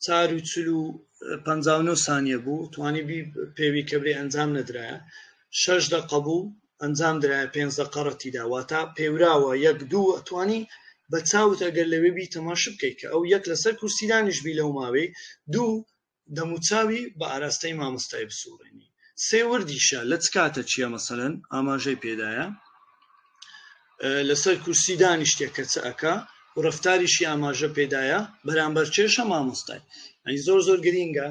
4:40:59 سانیە بوو توانی بی پێوی کە برێ ئەنجام نەدرایە. شەش دەقە بوو ئەنجام درایە پێنج دەقە ڕەتیدا واتە پێوراوە یەک دوو ئەتوانی بە چاوت ئەگەر لەوێ بی تەماشا بکەیت کە ئەو یەک لەسەر کورسیدانیش بی لەو ماوەی دوو دەموچاوی بە ئاراستەی مامۆستای بسوڕێنی. سێ وردیشە لە چ کاتە چییە مەسەلەن ئاماژەی پێدایە لەسەر کورسی دانیشتێ کە چ ئەکا و ڕەفتاریشی ئاماژە پێدایە بەرامبەر کێشە مامۆستای. یعنی زۆر زۆر گرینگە.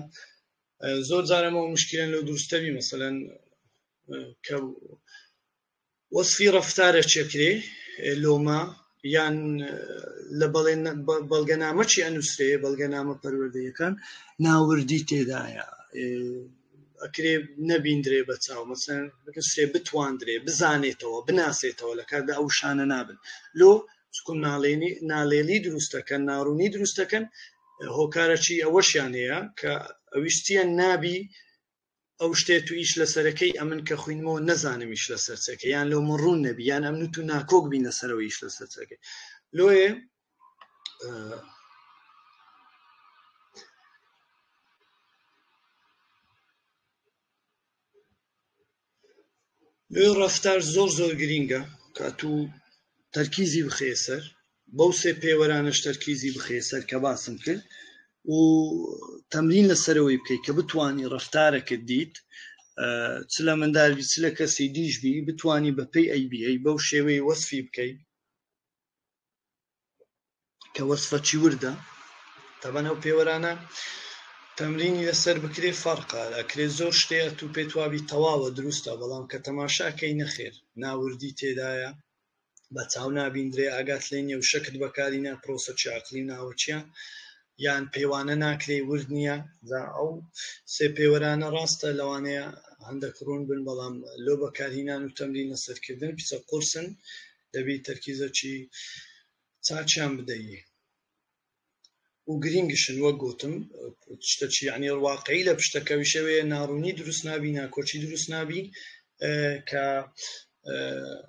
زۆر جارەمە مشکلەن لەو دروستەبی مەسەلەن کە وەسفی ڕەفتارە چێکرێ لۆمە یان لە بەڵگەنامە چی ئەنووسرێ بەڵگەنامە پەروەردەیەکان ناوردی تێدایە ئەکرێ نەبیندرێ بە چاو مەسەلەن بنووسرێ بتواندرێ بزانێتەوە بناسێتەوە لە کاتدا ئەو شانە نابن لۆ چکم ناڵێنی نالێلی دروستەکەن ناڕوونی دروستەکەن. هۆکارەکی ئەوەشیان هەیە کە ئەویش چییە نابی ئەو شتێ تو ئیش لەسەرەکەی ئەمن کە خوینمەوە نەزانم ئیش لەسەر چەکە یان لۆ من ڕوون نەبی یان ئەمن و تو ناکۆک بین لەسەرەوە ئیش لەسەر چەکەی لۆیێ لۆیێ ڕەفتار زۆر زۆر گرینگە کە تو تەرکیزی بخەیە سەر بەو سێ پێوەرانەش تەرکیزی بخەیە سەر کە باسم کرد و تەمرین لەسەرەوەی بکەیت کە بتانی ڕەفتارەکەت دیت چ لە مندار بی چ لە کەسی دیش بی بتانی بە پێی ئەی بی بەو شێوەی وەسفی بکەیت کە وەسفە چی وردە تەبەن ئەو پێوەرانە تەمرینی لەسەر بکرێ فەرقە ئەکرێ زۆر شتێ تو پێت وابی تەواوە دروستە بەڵام کە تەماشاکەی نەخێر ناوردی تێدایە بە چاو نابیندرێ ئاگات لێ نییە و شەکت بەکاری نا پرۆسە چی عقلی و ناوەچیە یان پێوانە ناکرێ ورد نییە جا ئەو سێ پێوەرانە ڕاستە لەوانەیە هەندێک ڕوون بن بەڵام لۆ بەکارهینان و تەمرین لەسەرکردن پیچە قورسن دەبی تەرکیزەکی چاکیان بدەی و گرینگشن وەک گوتم شتە چی یعنی واقعی لە پشتەکەویشەوەیە ناڕوونی دروست نابی ناکۆکی دروست نابی کە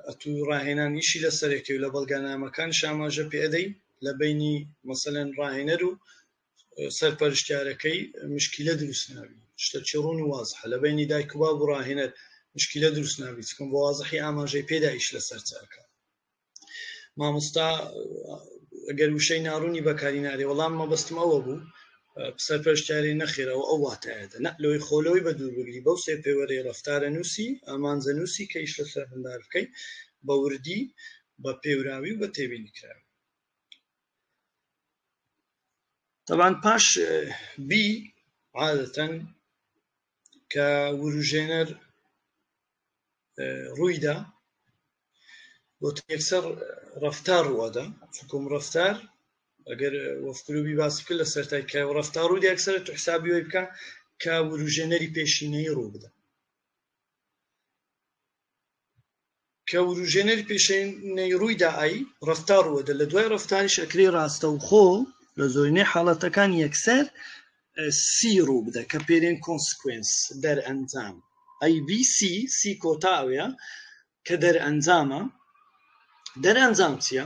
ئەتوو ڕاهێنان ئیشی لەسەرێکی و لە بەڵگەنامەکان شاماژە پێ ئەدەی لە بینی مەسەلەن ڕاهێنەر و سەرپەرشتیارەکەی مشکیلە دروست نابی شتە چی ڕوون و وازحە لە بینی دایک و باب و ڕاهێنەر مشکیلە دروست نابی چکم بە وازحی ئاماژەی پێدا ئیش لەسەر چاکە مامۆستا ئەگەر وشەی ناڕوونی بەکاری نارێ وەڵام مەبەستم ئەوە بوو سەرپەرشتیاری نەخێرەوە ئەو واتایەتە نە لەوەی خۆلەوەی بە دوور بگری بەو سێ پێوەرەی ڕەفتارە نووسی ئامانجە نووسی کە ئیش لەسەر هەندار بکەی بە وردی بە پێوراوی و بە تێبینی کراوی طبعا پاش بی عادەتەن کە وروژێنەر ڕوویدا بۆ یەکسەر ڕەفتار ڕووەدا چونکم ڕەفتار ئەگەر وەفکروبی باس بکە لە سەرتای کە ڕەفتار ڕوو یەکسەر تو حسابی وی بکە کە وروژێنەری پێشینەی ڕوو بدە کە وروژێنەری پێشینەی ڕوویدا ئای ڕەفتار ڕووەدە لە دوای ڕەفتاریش ئەکرێ ڕاستەوخۆ لە زۆرینەی حاڵەتەکان یەکسەر C ڕوو بدە کە پێرێن consequence دەرئەنجام ئەی بی C C کۆتا ئەوەیە کە دەرئەنجامە دەرئەنجام چییە؟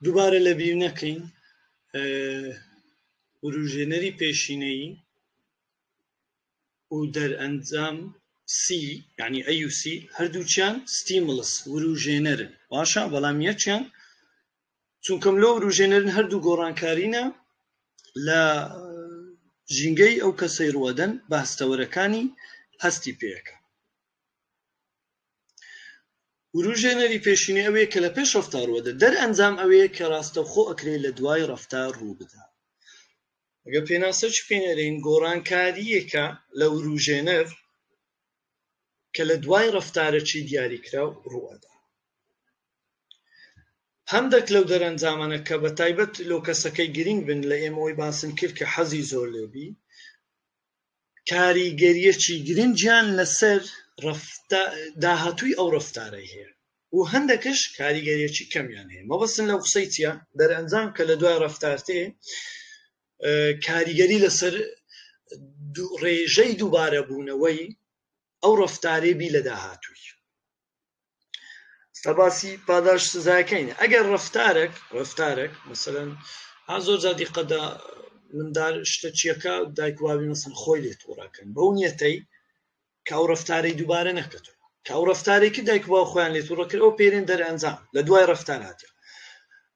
دووبارە لەبیر نەکەین وروژێنەری پێشینەیی و دەرئەنجام C یعنی A و C هەردووکیان stimulus وروژێنەرن باشە بەڵام یەکیان چونکەم لۆ وروژێنەرن هەردوو گۆڕانکارینە لە ژینگەی ئەو کەسەی ڕوەدەن بە هەستەوەرەکانی هەستی پێەکە وروژێنەری پێشینەی ئەوەیە کە لە پێش ڕەفتار ڕوەدە دەرئەنجام ئەوەیە کە ڕاستەوخۆ ئەکرێ لە دوای ڕەفتار ڕوو بدا ئەگەر پێناسەش بکەین ئەرێین گۆڕانکارییەکە لە وروژێنەر کە لە دوای ڕەفتارەکی دیاریکراو ڕووئەدا. هەندێک لەو دەرەنجامانە کە بە تایبەت لۆ کەسەکەی گرینگ بن لە ئێمەوەی باسن کرد کە حەزی زۆر لێبی کاریگەریەکی گرنگیان لەسەر داهاتووی ئەو ڕەفتارەی هەیە و هەندێکش کاریگەریەکی کەمیان هەیە. مەبەستن لەو قسەی چییە؟ دەرئەنجام کە لە دوای ڕەفتار تێ کاریگەری لەسەر ڕێژەی دووبارە بوونەوەی ئەو ڕەفتارەی بی لە داهاتووی. ئێستا باسی پاداش سزاکەین. ئەگەر ڕەفتارێک ڕەفتارێک مەسەلەن ها زۆر جار دیقەتدا مندار شتە چیەکە دایک وابی مەسەن خۆی لێ تووڕەکەن بەو نیەتەی کە ئەو ڕەفتارەی دووبارە نەکەتەوە کە ئەو ڕەفتارەی کرد دایک باو خۆیان لێ تووڕە کرد ئەو پێرێن دەرئەنجام لە دوای ڕەفتار هاتیە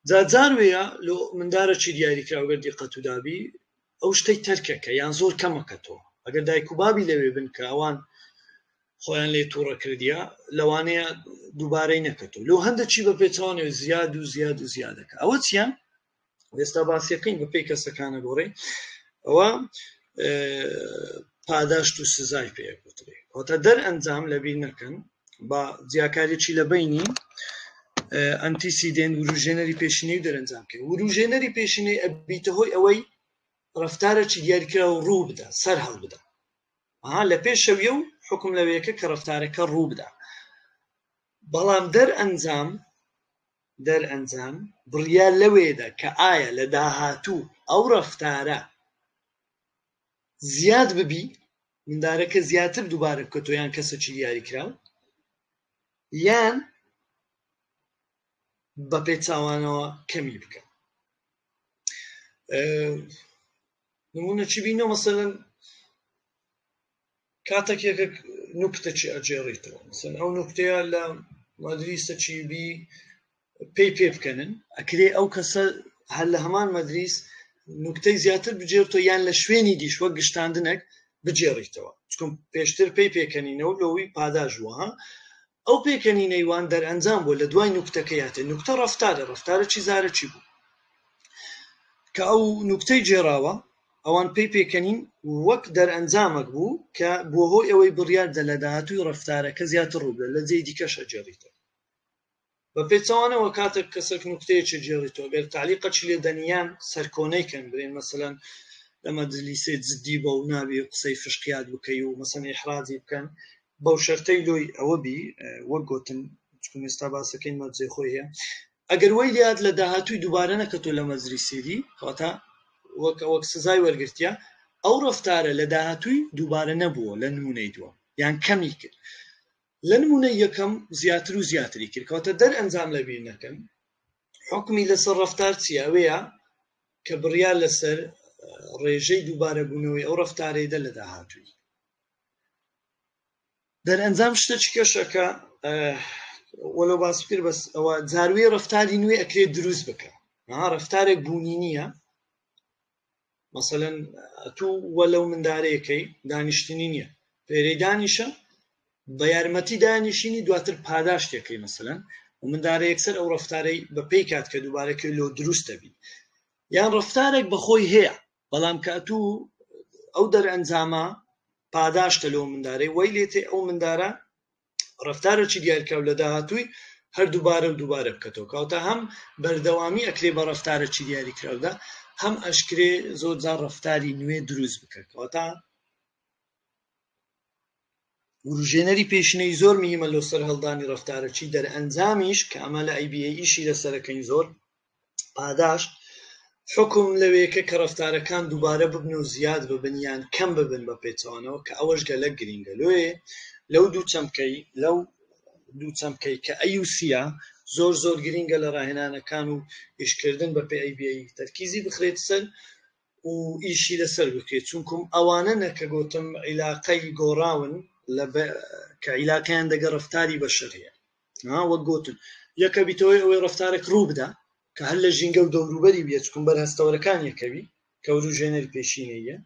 جا جار وەیە لۆ مندارەکی دیاریکراو گەر دیقەت و دابی ئەو شتەی تەرکەکە یان زۆر کەمەکەتەوە ئەگەر دایک و بابی لەوێ بن کە ئەوان خۆیان لێ تووڕە کردیە لەوانەیە دووبارەی نەکەتەوە لۆ هەندە چی بە پێچەوانەوە زیاد و زیاد و زیادەکە ئەوە چییە ئێستا باسیەکەین بە پێی کەسەکانە گۆڕێ ئەوە پاداشت و سزای پێگوترێ واتە دەرئەنجام لەبیر نەکەن با جیاکاریی لە بینی antecedent وروژێنەری پێشینەی و دەرەنجام بکەین وروژێنەری پێشینەی ئەبیتە هۆی ئەوەی ڕەفتارێکی دیاریکراو ڕوو بدە سەر هەڵبدا ها لە پێشەویە و حکم لەوەیەکە کە ڕەفتارەکە ڕوو بدا بەڵام دەرئەنجام دەرئەنجام بڕیار لەوێدا کە ئایا لە داهاتوو ئەو ڕەفتارە زیاد ببی، مندارەکە زیاتر دووبارە بکەتەوە یان کەسێکی دیاریکراو، یان بە پێچاوانەوە کەمی بکە. نمونە چی بینەوە؟ مەسەلەن کاتێک یەکێک نوکتەکی ئەگێڕیتەوە، مەسەلەن ئەو نوکتەیە لە مەدریسە چی بی پێی پێ بکەنن، ئەکرێ ئەو کەسە هەر لە هەمان مەدریس نوکتەی زیاتر بگێڕتەوە یان لە شوێنی دیش وەک گشتاندنێک بگێڕیتەوە، چکم پێشتر پێی پێکەنینەوە لەوەی پاداش بووە. ها ئەو پێکەنینەی وان دەرئەنجام بووە لە دوای نوکتەکە یاتێ. نوکتە ڕەفتارە، ڕەفتارە چی زارەکی بوو کە ئەو نوکتەی گێڕاوە، ئەوان پێی پێکەنین وەک دەرئەنجامێک بوو کە بووە هۆی ئەوەی بڕیار دە لە داهاتووی ڕەفتارەکە زیاتر ڕوو بدە، لە جێی دیکەش ئەگێڕیتەوە. بە پێچەوانەوە کاتێک کەسێک نوکتەیەکی گێڕیتەوە، گەر تعلیقەکی لێ دەنیان سەرکۆنەی کەن، برێن مەسەلەن لە مەجلیسێ جدی بە و نابی قسەی فشقیات بکەی و مەسەلەن ئیحراجی بکەن، بەو شەرتەی لۆی ئەوە بی وەک گوتن چکم ئێستا باسەکەین مەرجێ خۆی هەیە، ئەگەر وەی لێهات لە داهاتووی دووبارە نەکەتەوە لە مەجلیسێدی، کەواتە وەک سزای وەرگرتیە، ئەو ڕەفتارە لە داهاتووی دووبارە نەبووە لە نمونەی دووەم یان کەمی کرد، لە نمونەی یەکەم زیاتر و زیاتری کرد. کەواتە دەرئەنجام لەبیر نەکەن حکمی لەسەر ڕەفتار چییە؟ ئەوەیە کە بڕیار لەسەر ڕێژەی دووبارەبوونەوەی ئەو ڕەفتارەی دە لە داهاتووی. دەرئەنجام شتێکی کەشەکە وەلو باس بکرد، بەس ئەوە جاروێ ڕەفتاری نوێ ئەکرێت دروست بکە. ڕەفتارێک بوونی نییە، مەسەلەن تو وەلو مندارەیەکەی دانیشتنی نییە، پێرەی دانیشە بە یارمەتی دانیشینی دواتر پاداشتێکەی مەسەلەن و مندارە یەکسەر ئەو ڕەفتارەی بە پێی کات کە دووبارەکەی لۆ دروست دەبی. یان ڕەفتارێک بەخۆی هەیە بەڵام کە ئەتوو ئەو دەرئەنجامە پاداشتە لەو مندارەی وای لێتێ ئەو مندارە ڕەفتارێکی دیارکراو لە داهاتووی هەر دووبارە و دووبارە بکەتەوە. کەواتە هەم بەردەوامی ئەکرێ بە ڕەفتارێکی دیاریکراودا، هەم ئەشکرێ زۆر جار ڕەفتاری نوێ دروست بکە. کەواتە وروژێنەری پێشینەی زۆر مهمە لۆ سەرهەڵدانی ڕەفتارەکی، دەرئەنجامیش کە ئەمە لە ABA ئیشی لەسەرەکەین زۆر پاداشت حکم لەوەیەکە کە ڕەفتارەکان دووبارە ببن و زیاد ببن یان کەم ببن بە پێچەوانەوە، کە ئەوەش گەلەک گرینگە. لۆیێ لەو دوو چەمکەی لەو دوو چەمکەی کە ئەیوسیە زۆر زۆر گرینگە لە ڕاهێنانەکان و ئیشکردن بە پێ ABA تەرکیزی بخرێت سەر و ئیشی لەسەر بکرێت، چونکم ئەوانە نەکە گوتم عیلاقەی گۆڕاون لە کە عیلاقەیان دەگە ڕەفتاری بەشەر هەیە. وەک گوتن یەکە بیتەوەی ئەوەی ڕەفتارێک ڕوو بدە کە هەر لە ژینگە و دەوروبەری بێت، چکم بەر هەستەوەرەکان یەکەوی کە وروژێنەری پێشینەیە.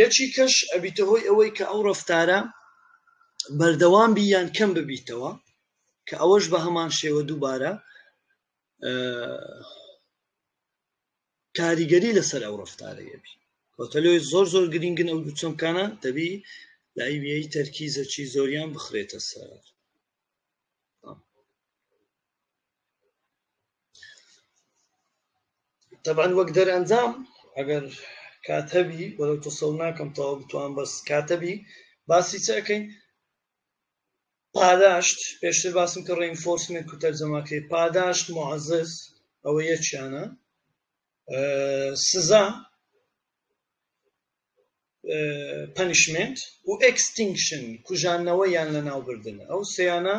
یەکی کەش ئەبیتە هۆی ئەوەی کە ئەو ڕەفتارە بەردەوام بی یان کەم ببیتەوە، کە ئەوەش بە هەمان شێوە دووبارە کاریگەری لەسەر ئەو ڕەفتارەیە بی. کەواتە لۆی زۆر زۆر گرنگن ئەو دوو چەمکانە، دەبی لە ABA تەرکیزەکی زۆریان بخرێتە سەر. طبعا وەک دەرئەنجام ئەگەر کاتەبی وەلو تەسەور ناکەم تەواو بتوان، بەس کاتەبی باسی چ ئەکەین؟ پاداشت، پێشتر باسم کە reinforcement و تەرجەمەکەی پاداشت معزز ئەوە یەکیانە، سزا punishment و extinction کوژانەوە یان لەناوبردن. ئەو سیانە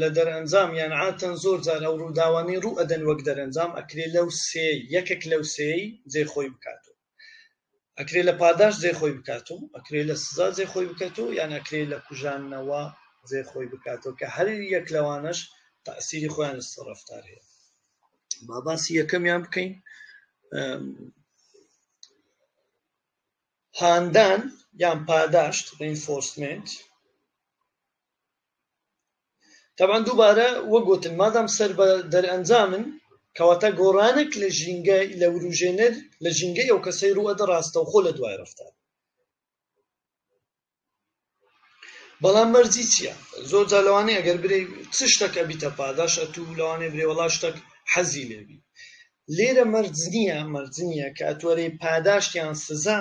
لە دەرئەنجام یان عاتەن زۆر جار ئەو ڕووداوانەی ڕوو ئەدەن وەک دەرئەنجام ئەکرێ لەو سێ یەکێک لەو سێی جێ خۆی بکاتەوە. ئەکرێ لە پاداش جێ خۆی بکاتەوە، ئەکرێ لە سزا جێ خۆی بکاتەوە، یان ئەکرێ لە کوژانەوە جێ خۆی بکاتەوە، کە هەر یەک لەوانەش تەئسیری خۆیان لەسەر ڕەفتار هەیە. با باسی یەکەمیان بکەین. هاندان یان پاداشت reinforcement. طبعا دووبارە وەگوتن مادام سەر بە دەرئەنجامن، کەواتە گۆڕانێک لە ژینگە لە وروژێنەر لە ژینگەی ئەو کەسەی ڕووەدە ڕاستەوخۆ لە دوای ڕەفتار. بەڵام مەرجی چییە؟ زۆر جار لەوانەیە ئەگەر برێ چ شتێک ئەبیتە پاداش، ئەتوو لەوانەیە برێ وەڵا شتێک حەزی لێبی. لێرە مەرج نییە، مەرج نییە کە ئەتوەرێ پاداشت یان سزا.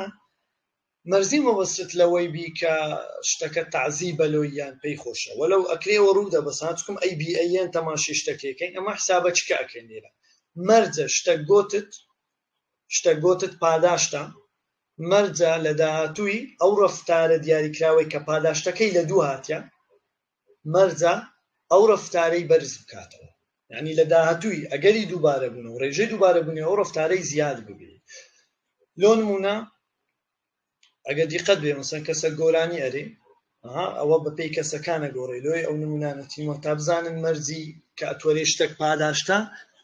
مەرزی مەبەستت لەوەی بی کە شتەکە تەعزیبە لۆی یان پێی خۆشە وەلەو ئەکرێ ئەوە ڕووبدا بەس ها چکم ئەی بی ئەیەن تەماشی شتەکەیکەین ئەمە حسابە چکە ئەکەین لێرە مەرجە شتەک گۆتت شتەک گۆتت پاداشتە مەرجە لە داهاتووی ئەو ڕەفتارە دیاریکراوەی کە پاداشتەکەی لە دوو هاتیە مەرجە ئەو ڕەفتارەی بەرز بکاتەوە یعنی لە داهاتووی ئەگەری دووبارە بوون و ڕێژەی دووبارە بوونی ئەو ڕەفتارەی زیاد ببێ. لۆ نمونە ئەگەر دیقەت بێ مەسەن کەسە گۆرانی ئەرێ ئەوە بە پێی کەسەکانە گۆڕێ لۆی ئەو نمونانە تیمە تا بزانن مەرجی کە ئەتوەرێ شتێک پاداشتە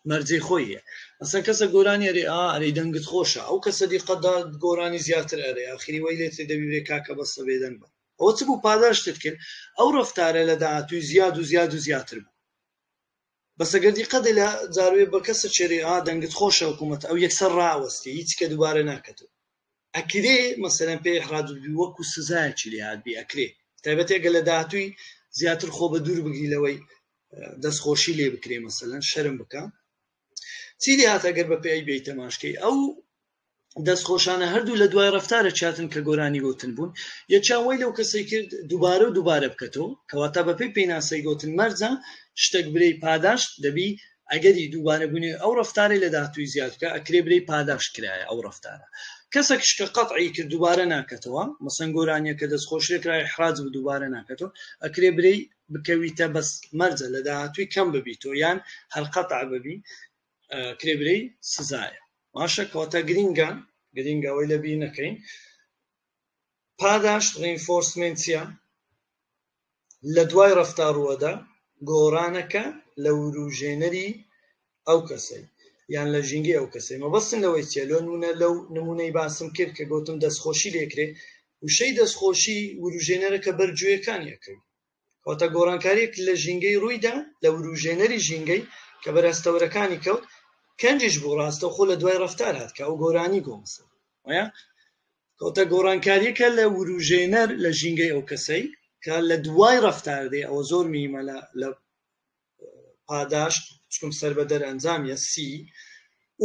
مەرجی خۆی هەیە. مەسەن کەسە گۆرانی ئەرێ ئا ئەرێ دەنگت خۆشە ئەو کەسە دیقەتدا گۆرانی زیاتر ئەرێ ئاخری وەی لێتێ دەبی برێ کاکە بەسە بێدەنگ بە. ئەوە چ بوو پاداشتت کرد ئەو ڕەفتارە لە داهاتووی زیاد و زیاد و زیاتر بوو. بەس ئەگەر دیقەت لە جاروێ بە کەسە چێرێ ئا دەنگت خۆشە حکوومەت ئەو یەکسەر ڕاوەستی هیچ کە دووبارە ناکەتەوە. ئەکرێ مەسەلەن پێ ئیحراج ببی وەکو سزایەکی لێ هاتبی ئەکرێ تایبەتی ئەگەر لە داهاتووی زیاتر خۆ بە دوور بگری لەوەی دەستخۆشی لێ بکرێ مەسەلەن شەرم بکە چی لێ هات ئەگەر بە پێی بێی تەماشکەی ئەو دەستخۆشانە هەردوو لە دوای ڕەفتارە چاتن کە گۆرانی گوتن بوون یەکیان وای لەو کەسەی کرد دووبارە و دووبارە بکەتەوە کەواتە بەپێی پێناسەی گوتن مەرجە شتێک برێی پاداشت دەبی ئەگەری دووبارەبوونی ئەو ڕەفتارەی لە داهاتووی زیاد بکا ئەکرێ برێی پاداشت کرایە ئەو ڕەفتارە کەسەکش کە قەتعی کرد دووبارە ناکەتەوە مەسەن گۆرانیەکە دەستخۆش لێکرا ئیحراج بوو دووبارە ناکەتەوە ئەکرێ برێی بکەویتە بەس مەرجە لە داهاتووی کەم ببیتەوە یان هەر قەتع ببی کرێ برێی سزایە باشە کەواتە گرینگە گرینگە ئەوەی لەبیر نەکەین پاداشت reinforcement چیە لە دوای ڕەفتار ڕووەدا گۆڕانەکە لە وروژێنەری ئەو کەسەی یان لە ژینگەی ئەو کەسەی مەبەستم لەوەی چیە لۆ نمونە لەو نمونەی باسم کرد کە گوتم دەستخۆشی لێکرێ وشەی دەستخۆشی وروژێنەرەکە بەر گوێیەکانی ئەکەوی کەواتە گۆڕانکاریەک لە ژینگەی ڕوویدا لە وروژێنەری ژینگەی کە بەر هەستەوەرەکانی کەوت کەنجیش بوو ڕاستەوخۆ لە دوای ڕەفتار هات کە ئەو گۆرانی گۆمسە وایە کەوتە گۆڕانکاریەکە لە وروژێنەر لە ژینگەی ئەو کەسەی کە لە دوای ڕەفتار دێ ئەوە زۆر میمە لە پاداشت چکم سەر بە دەرئەنجامیە سی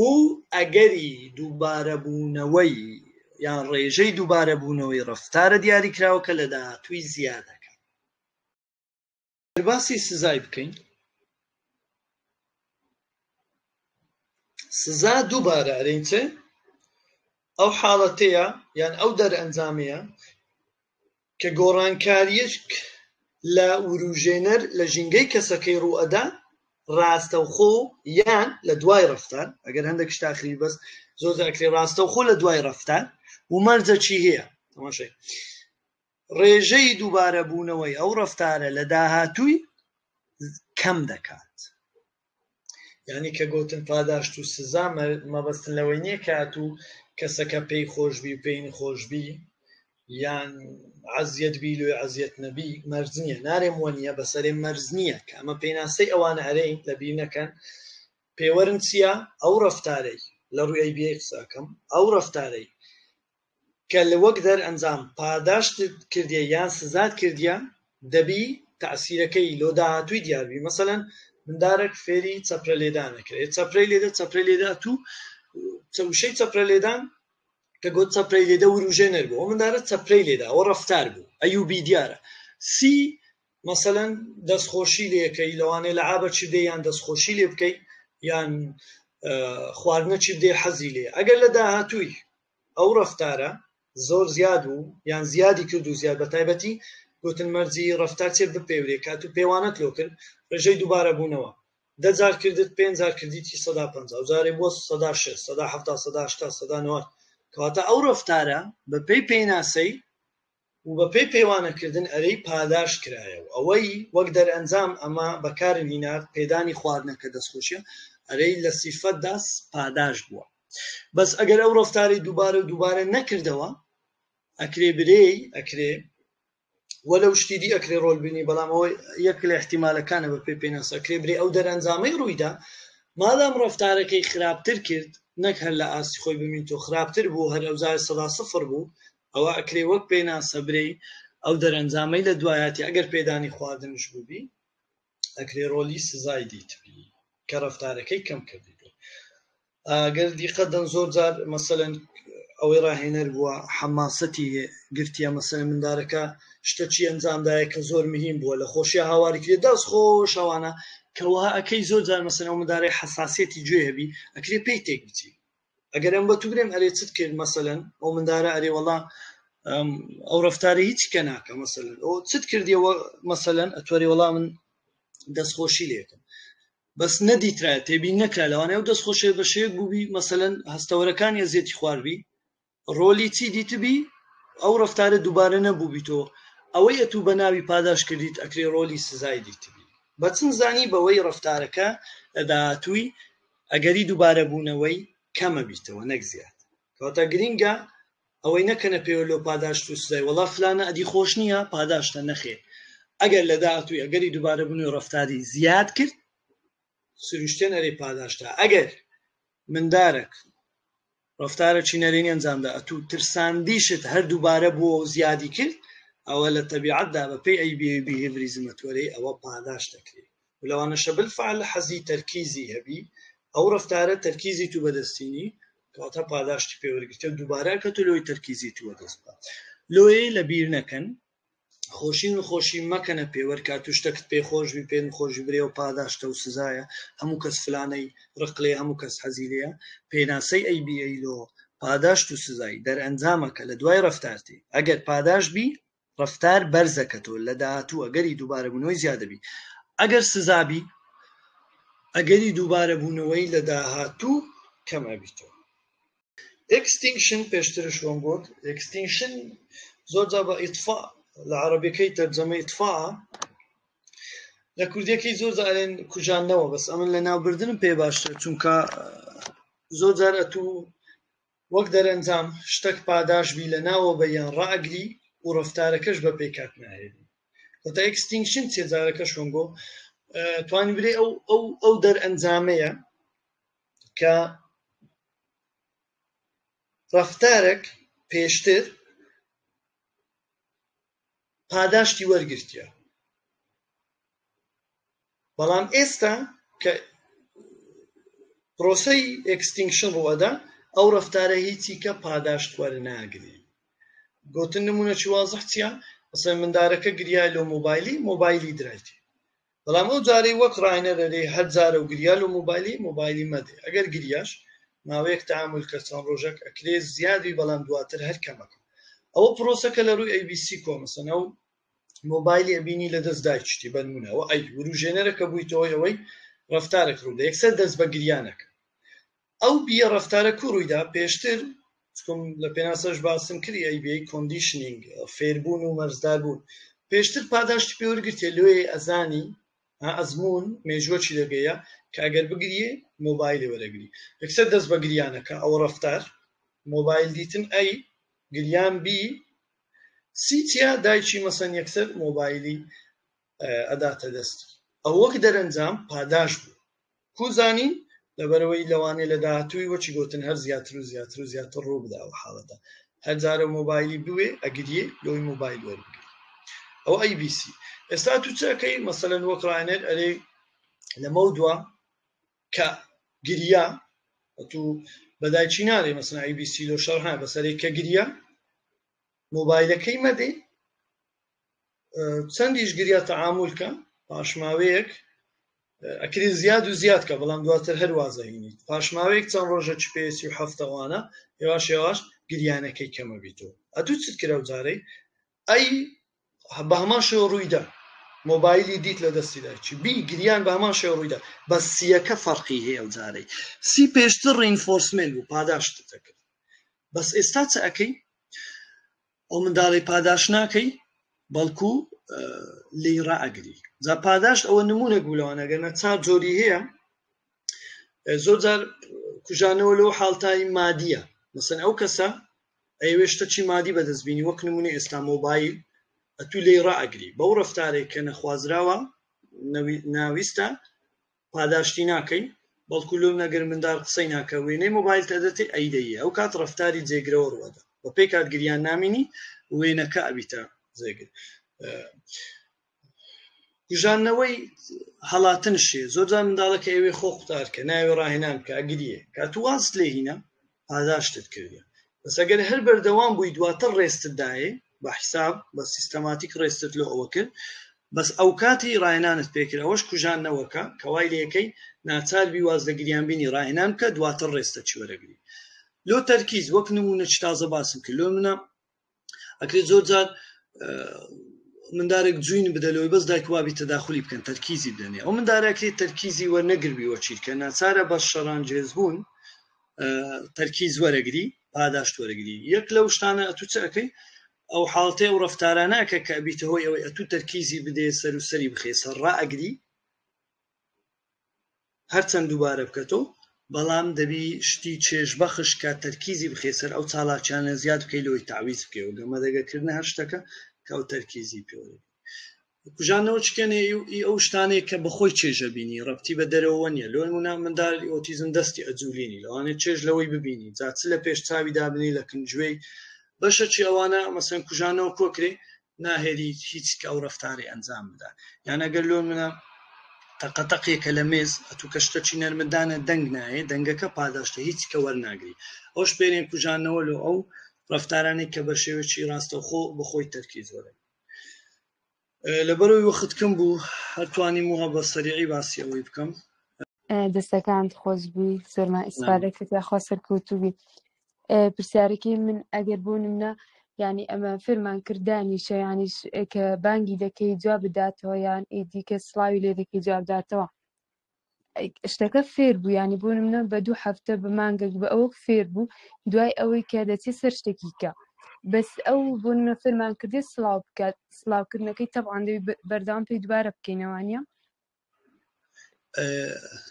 و ئەگەری دووبارەبوونەوەی یان ڕێژەی دووبارەبوونەوەی ڕەفتارە دیاریکراوەکە لە داهاتووی زیادەکە. باسی سزای بکەین سزا دووبارە ئەرێین چ ئەو حاڵەتەیە یان ئەو دەرئەنجامەیە کە گۆڕانکاریەک لە وروژێنەر لە ژینگەی کەسەکەی ڕووئەدا ڕاستەوخۆ یان لە دوای ڕەفتار ئەگەر هەندێک شت ئاخری بەس زۆر جار ئەکرێ ڕاستەوخۆ لە دوای ڕەفتار و مەرجە چی هەیە تەماشای ڕێژەی دووبارەبوونەوەی ئەو ڕەفتارە لە داهاتووی کەم دەکات. یعنی کە گوتن پاداشت و سزا مەبەستن لەوەی نییە کە ئەتوو کەسەکە پێی خۆشبی و پێی نخۆشبی یان عەزیەت بی لۆی عەزیەت نەبی مەرج نییە نارێم وە نییە بەسەرێ مەرج نییە کە ئەمە پێناسەی ئەوانە ئەرێین لەبیر نەکەن پێوەرن چییە ئەو ڕەفتارەی لە ڕووی ئەی بی قسەکەم ئەو ڕەفتارەی کە لە وەک دەرئەنجام پاداشتت کردیە یان سزات کردیە دەبی تەئسیرەکەی لۆ داهاتووی دیار بی مەسەلەن مندارەک فێری چەپرە لێدان ئەکرێ چەپرەی لێدە چەپرەی لێدا تو وشەی چەپرە لێدان کە گوت چەپرەی لێدە وروژێنەر بوو ئەو مندارە چەپرەی لێدا ئەوە ڕەفتار بوو ئەیوبی دیارە سی مەسەلەن دەستخۆشی لێکەی لەوانەیە لە عابە چی بدەی یان دەستخۆشی لێ بکەی یان خواردنە چی بدەی حەزی لێ ئەگەر لە داهاتووی ئەو ڕەفتارە زۆر زیاد بوو یان زیادی کرد و زیاد بە تایبەتی گوتن مەرجی ڕەفتار چێ بپێورێ کات و پێوانەت لۆ کرد ڕێژەی دووبارە بوونەوە دە جار کردت پێنج جار کردیتی 50% و جارێ بووە 6% 70% 80% 90% کەواتە ئەو ڕەفتارە بە پێی پێناسەی و بە پێی پێوانەکردن ئەرێی پاداشت کرایە و ئەوەی وەک دەرئەنجام ئەمە بەکارن هینارد پێدانی خواردنەکە دەستخۆشیە ئەرێی لە سیفەتدا پاداشت بووە بەس ئەگەر ئەو ڕەفتارەی دووبارە و دووبارە نەکردەوە ئەکرێ برێی ئەکرێ وەلەو شتی دی ئەکرێ ڕۆل بینی بەڵام ئەوە یەک لە احتیمالەکانە بە پێی پێناسە ئەکرێ برێ ئەو دەرئەنجامەی ڕوویدا مادام ڕەفتارەکەی خراپتر کرد نەک هەر لە ئاستی خۆی بمینتۆ خراپتر بوو هەر ئەوجار 0% بوو ئەوە ئەکرێ وەک پێناسە برێی ئەو دەرەنجامەی لە دوایاتی ئەگەر پێدانی خواردنش بووبی ئەکرێ ڕۆلی سزای دیتبی کە ڕەفتارەکەی کەم کردیت. ئەگەر دیقەت دەن زۆر جار مەسەلەن ئەوەی ڕاهێنەر بووە حەماسەتی گرتیە مەسەلەن مندارەکە شتەکی ئەنجامدایە کە زۆر مهم بووە لە خۆشیە هاواری کرێ دەست خۆش ئەوانە کە وەها ئەکەی زۆر جار مەسەلەن ئەو مندارەی حەساسیەتی گوێ هەبی ئەکرێ پێی تێک بچی ئەگەر ئەم بە تو برێم ئەرێ چت کرد مەسەلەن ئەو مندارە ئەرێ وەڵا ئەو ڕەفتارە هیچ کە ناکە مەسەلەن ئەو چت کردیەوە مەسەلەن ئەتوەرێ وەڵا من دەستخۆشی لێکم بەس نەدیترایە تێبین نەکرا لەوانەیە ئەو دەستخۆشیە بە شێوەیەک بووبی مەسەلەن هەستەوەرەکانی ئەزیەتی خواردبی ڕۆلی چی دیتبی ئەو ڕەفتارە دووبارە نەبووبیتەوە ئەوەی ئەتوو بە ناوی پاداش کردیت ئەکرێ ڕۆلی سزای دیتبی بە چن زانی بەوەی ڕەفتارەکە لە داهاتووی ئەگەری دووبارە بوونەوەی کەمە بیتەوە نەک زیاد کەواتە گرینگە ئەوەی نەکەنە پێوە لۆ پاداشت و سزای وەڵا فلانە ئەدی خۆش نییە پاداشتە نەخێر ئەگەر لە داهاتووی ئەگەری دووبارە بوونەوەی ڕەفتاری زیاد کرد سروشتێن ئەرێ پاداشتە ئەگەر مندارەک ڕەفتارەکی نەرێنی ئەنجامدا ئەتوو ترساندیشت هەر دووبارە بووە و زیادی کرد ئەوە لە تەبیعەتدا بە پێی ئەی بی بیهێڤریزم ئەتوەرێ ئەوە پاداشت دەکرێ و لەوانەشە بالفعل حەزی تەرکیزی هەبی ئەو ڕەفتارە تەرکیزی تو بەدەستینی کەواتە پاداشتی پێوەرگرتە و دووبارە کە تو لۆی تەرکیزی تو وەدەست بە لۆیە لە بیر نەکەن خۆشی و نەخۆشی مەکەنە پێوەر کات و شتەکت پێ خۆش بی پێ نخۆشی برێ و پاداشتە و سزایە هەموو کەس فلانەی ڕق لێ هەموو کەس حەزی لێیە پێناسەی ئەی بی ئەی لۆ پاداشت و سزای دەرئەنجامەکە لە دوای ڕەفتارتی ئەگەر پاداشت بی ڕەفتار بەرزەکەتەوە لە داهاتوو ئەگەری دووبارەبوونەوەی زیادەبی ئەگەر سزابی ئەگەری دووبارەبوونەوەی لە داهاتوو کەم ئەبیتەوە. Extinction پێشترش وەم گوت Extinction زۆر جا بە ئیطفاء لە عەرەبیەکەی تەرجەمە ئیطفاء لە کوردیەکەی زۆر جا ئەلێن کوژاندنەوە بەس ئەمن لە ناوبردنم پێ باشترە چونکە زۆر جار ئەتوو وەک دەرەنجام شتەک پاداش بی لە ناوە بە یان ڕائەگری و ڕەفتارەکەش بە پێی کات ناهێنی کۆتا Extinction چیە جارەکەش وەم گۆ توانی برێ ئەو ئەو ئەو دەرئەنجامەیە کە ڕەفتارێک پێشتر پاداشتی وەرگرتیە بەڵام ئێستا کە پرۆسەی Extinction ڕوئەدا ئەو ڕەفتارە هیچی کە پاداشت وەرناگری گوتن نمونەکی وازح چییە مەسەلەن مندارەکە گریای لۆ مۆبایلی مۆبایلی درایتی بەڵام ئەو جارەی وەک ڕاینەر ئەرێ هەر جارە و گریا لۆ مۆبایلی مۆبایلی مەدێ ئەگەر گریاش ماوەیەک تەعامول کە چەند ڕۆژەک ئەکرێ زیاد بی بەڵام دواتر هەر کەمەکە ئەوە پرۆسەکە لە ڕووی ئەی بی سی کۆ مەسەن ئەو مۆبایلی ئەبینی لە دەست دایکیشتی بەنمونە ئەوە ئەی وروژێنەرە کە بوویتەوەی ئەوەی ڕەفتارێک ڕوودا یەکسەر دەست بە گریانەکە ئەو بیە ڕەفتارە کو ڕوویدا پێشتر چکم لە پێناسەش باسم کردی ئەی بی conditioning فێربوون و مەرزدار بوون پێشتر پاداشتی پێوەرگرتێ لۆیێ ئەزانی ئەزموون مێژوەکی دەگەیە کە ئەگەر بگریێ مۆبایلی وەرەگری یەکسەر دەست بە گریانەکە ئەوە ڕەفتار مۆبایل دیتن ئەی گریان بی سی چیا دایکی مەسەن یەکسەر مۆبایلی ئەداتە دەستی ئەو وەک دەرەنجام پاداش بوو کو زانین لەبەرەوەی لەوانەیە لە داهاتووی وەکی گوتن هەر زیاتر و زیاتر و زیاتر ڕوو بدا ئەو حاڵەتە هەر جارە مۆبایلی بوێ ئەگریێ لۆی مۆبایل وەربگری ئەو ئەی بی سی ئێستا تو چەکەی مەسەلەن وەک ڕاهێنەر ئەرێ لەمەو دوا کە گریا تو بەدایکی نارێ مەسەلەن ئەی بی سی لۆ شەڕ ها بەسەرێ کە گریا مۆبایلەکەی مەدێ چەندیش گریا تەعامول کە پاشماوەیەک ئەکری زیاد و زیاد کە بەڵام دواتر هەر وازەهینیت پاشماوەیەک چەند ڕۆژە چ پێسی و هەفتەوانە هێواش هێواش گریانەکەی کەمە بیتەوە ئەتوو چت کرا و جارەی ئەی بە هەمان شێوە ڕوویدا مۆبایلی دیت لە دەستی دایکی بی گریان بە هەمان شێوە ڕوویدا بەس سیەکە فەرقی هەیە ئەو جارەی سی پێشتر reinforcement بوو پاداشتت دەکرد بەس ئێستا چ ئەکەی ئەو منداڵی پاداش ناکەی بەڵکو لێی ڕائەگری جا پاداشت ئەوە نمونێک بوو لەوانە گەرنە چار جۆری هەیە زۆر جار کوژانەوە لەو حاڵتای مادیە مەسەن ئەو کەسە ئەیەوێ شتەکی مادی بەدەست بینی وەک نمونە ئێستا مۆبایل ئەتوو لێی ڕائەگری بەو ڕەفتارێک کە نەخوازراوە ناویستە پاداشتی ناکەی بەڵکو لۆ نەگر مندار قسەی ناکە وێنەی مۆبایلت ئەدەتێ ئەیدەیە ئەو کات ڕەفتاری جێگرەوە ڕوەدە بە پێی کات گریان نامینی وێنەکە ئەبیتە جێگر کوژاندنەوەی هەڵاتن شێ زۆر جار منداڵەکە ئەوێ خۆ قوتارکە ناوێ ڕاهێنان بکە ئەگریێ کات وازت لێ هینە پاداشتت کردە. بەس ئەگەر هەر بەردەوام بووی دواتر rest ت دایێ بە حیساب بە سیستەماتیک rest ت لۆ ئەوە کرد بەس ئەوکاتی ڕاهێنانت پێکرد ئەوەش کوژاندنەوەکە کە وای لێکەی ناچار بی واز لە گریان بینی ڕاهێنان بکە دواتر rest ە چی وەرەگری لۆ تەرکیز وەک نمونە چ تازە باسم کرد لۆ منە ئەکرێت زۆر جار مندارێک جوین بدە لەوەی بەس دایک وابی تەداخلی بکەن تەرکیزی بدەنێ ئەو مندارەکەی تەرکیزی وەرنەگربی وەچیرکە ناچارە بە شەڕانجێز بوون تەرکیز وەرەگری پاداشت وەرەگری یەک لەو شتانە ئەتوو چ ئەەکەی ئەو حاڵتەی ئەو ڕفتارانە کە کە ئەبیتە هۆی ئەوەی ئەتوو تەرکیزی بدێ سەر و سەری بخێ سەر ڕائەگری هەرچەند دووبارە بکەتەوە بەڵام دەبی شتی چێژبەخش کە تەرکیزی بخێ سەر ئەو چالاکیانە زیاد بکەی لەوەی تەعویز بکەی و گەمەدەگەکردنە هەر شتەکە کە ئەو تەرکیزی پێوەرەگری کوژانەوە چکێنێ ئی ئەو شتانەیە کە بەخۆی چێژە بینی ڕەبتی بە دەرەوە نییە لۆ نمونە منداڵی ئۆتیزم دەستی ئەجولینی لەوانەیە چێژ لەوەی ببینی جا چ لە پێش چاوی دابنی لە کنجوێی بەشە چی ئەوانە مەسەن کوژانەوە کۆکرێ ناهێری هیچ کە ئەو ڕەفتارەی ئەنجام بدا یان ئەگەر لۆ منە تەقەتەقێکە لە مێز ئەتوو کە شتەکی نەرمدانە دەنگ نایێ دەنگەکە پاداشتە هیچ کە وەرناگری ئەوش پێرێن کوژانەوە لۆ ئەو ڕەفتارانەی کە بە شێوەیەکی ڕاستەوخۆ بەخۆی تەرکیز وەرە لەبەرەوەی وەخت کەم بوو هەرتوانیم وها بە سەریعی باسی ئەوەی بکەم. دەستەکانت خۆشبی زۆرمان ئیسفادە کرد یاخوا سەرکەوتوبی پرسیارەکەی من ئەگەر بۆ نمونە یعنی ئەمە فێرمان کردانیشە یانیش کە بانگی دەکەی جواب بداتەوە یان ئیدی کە سڵاوی لێ دەکەی جواب داتەوە شتەکە فێر بوو ینی بۆ نمونە بە دوو هەفتە بە مانگێک بە ئەوەک فێر بوو دوای ئەوەی کە دەچێت سەر شتێکی کە بەس ئەو بۆ نمونە فێرمان کردێ سڵاو بکات سڵاوکردنەکەی تەبعاان دەبی بەردەوام پێی دووبارە بکەینەوانە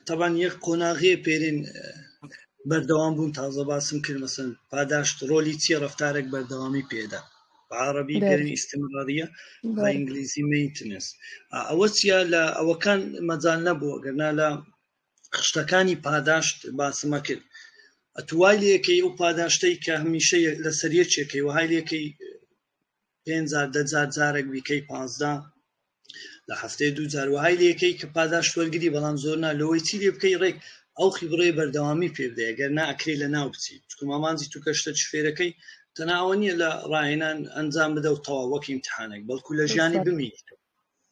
تەبان یەک قۆناغەیە پێرین بەردەوام بوون تازە باسم کرد مەسەن پاداشت ڕۆلی چیە ڕفتارێک بەردەوامی پێدا بە عربی پێرین ئیستمراریە بە ئینگلیزی maintenance ئەوە چیە لە ئەوەکان مەجال نەبوو گەرنا لە خشتەکانی پاداشت باسمە کرد ئەتوای لەکەی ئەو پاداشتەی کە هەمیشە لەسەر یەکێکەی وهای لەکەی پێنج جار دە جار جارێک بیکەی 15 لە هەفتەی دوو جار وهای لەکەی کە پاداشت وەرگری بەڵام زۆر نا لەوەی چی لێ بکەی ڕێک ئەو خیبڕەی بەردەوامی پێ بدەیە گەر نا ئەکرێ لە ناو بچی چونکە مامانجی تو کە شتە فێرەکەی تەنها ئەوە نییە لە ڕاهێنان ئەنجام بدە و تەواو وەک ئیمتحانێک بەڵکو لە ژیانی بمینیتەوە.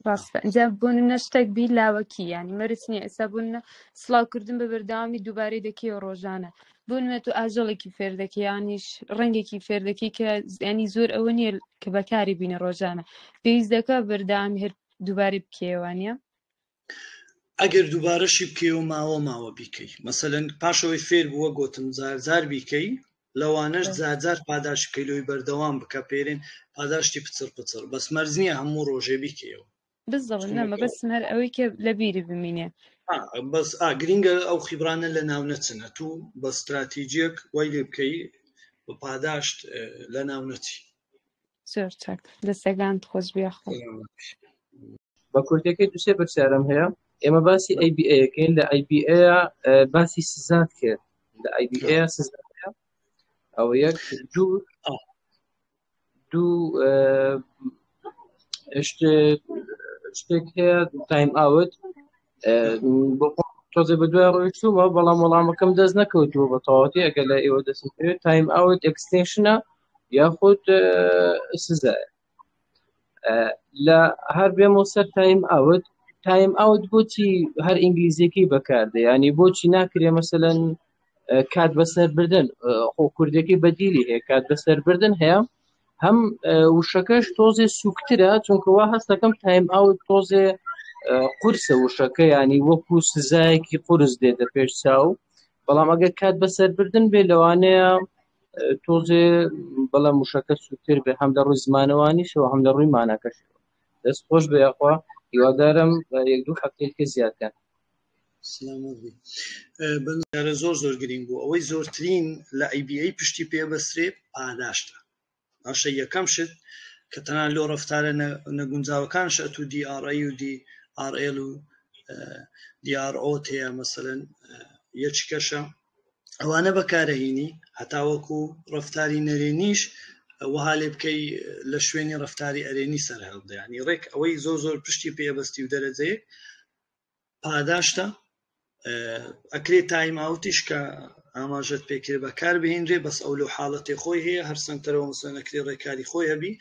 ڕاستە ئینجا بۆ نمونە شتێک بی لاوەکی یانی مەرج نییە ئێستا بۆ نمونە سڵاوکردن بە بەردەوامی دووبارەی دەکەیەوە ڕۆژانە بۆ نمونە تۆ ئاژەڵێکی فێر دەکەی یانیش ڕەنگێکی فێر دەکەی کە ینی زۆر ئەوە نییە کە بەکاری بینە ڕۆژانە پێویست دەکا بەردەوامی هەر دووبارەی بکەیەوە نییە؟ ئەگەر دووبارەشی بکەیەوە ماوە ماوە بیکەی مەسەلەن پاشەوەی فێر بووە گۆتم جار جار بیکەی لەوانەش جار جار پاداشت بکەی لۆی بەردەوام بکە پێرێن پاداشتی پچڕ پچڕ بەس مەرج نییە هەموو ڕۆژێ بیکەیەوە بالضبط نا مەبەستم هەر ئەوەی کە لەبیری بمینێ بەس ئا گرینگە ئەو خیبرانە لە ناو نەچن ئەتوو بە ستراتیجیەک وای لێ بکەی بە پاداشت لە ناو نەچی زۆر چاک دەستەکانت خۆش بێ یاخوا. بە کورتەکەی دوسێ پرسیارم هەیە ئێمە باسی ABA ەکەین لە ABA باسی سزات کرد لە ABA سزا ئەوە یەک دوو دوو شتێک هەیە time out بۆ تۆزێ بە دوای ڕۆیشتوومە بەڵام وەڵامەکەم دەست نەکەوتووە بە تەواوەتی ئەگەر لە ئێوە دەستم بکەوێت time out extension ە یاخود سزایە لە هەر بێمەوە سەر time out time out بۆچی هەر ئینگلیزیەکەی بەکاردێ ینی بۆچی ناکرێ مەسەلەن کات بەسەربردن خۆ کوردەکەی بەدیلی هەیە کات بەسەربردن هەیە هەم وشەکەش تۆزێ سوکترە چونکە وا هەستەکەم time out تۆزێ قورسە وشەکە ینی وەکو سزایەکی قورس دێتە پێش چاو بەڵام ئەگەر کات بەسەربردن بێ لەوانەیە تۆزێ بەڵام وشەکە سوکتر بێ هەم لە ڕووی زمانەوانیشەوە هەم لە ڕووی ماناکەشەوە دەست خۆش بێ یاخوا هیوادارم یەک دوو هەفتەیەکە زیادکەن سلامەت بی بەنجارە زۆر زۆر گرنگ بوو ئەوەی زۆرترین لە ABA پشتی پێ بەسترێ پاداشتە باشە یەکەم شت کە تەنها لۆ ڕەفتارە نەگونجاوەکان شەت و DRA و DRL و DRO تەیە مەسەلەن یەکیکەشە ئەوانە بەکارەهینی هەتاوەکو ڕەفتاری نەرێنیش وەها لێ بکەی لە شوێنی ڕەفتاری ئەرێنی سەر هەڵدە ینی ڕێک ئەوەی زۆر زۆر پشتی پێبەستی و دەرەجەیەک پاداشتە ئەکرێ time out یش کە ئاماژەت پێکرد بەکار بهێنرێ، بەس ئەو لۆ حاڵەتێ خۆی هەیە، هەر سەنتەرەوە مەسەلەن ئەکرێ ڕێکاری خۆی هەبی،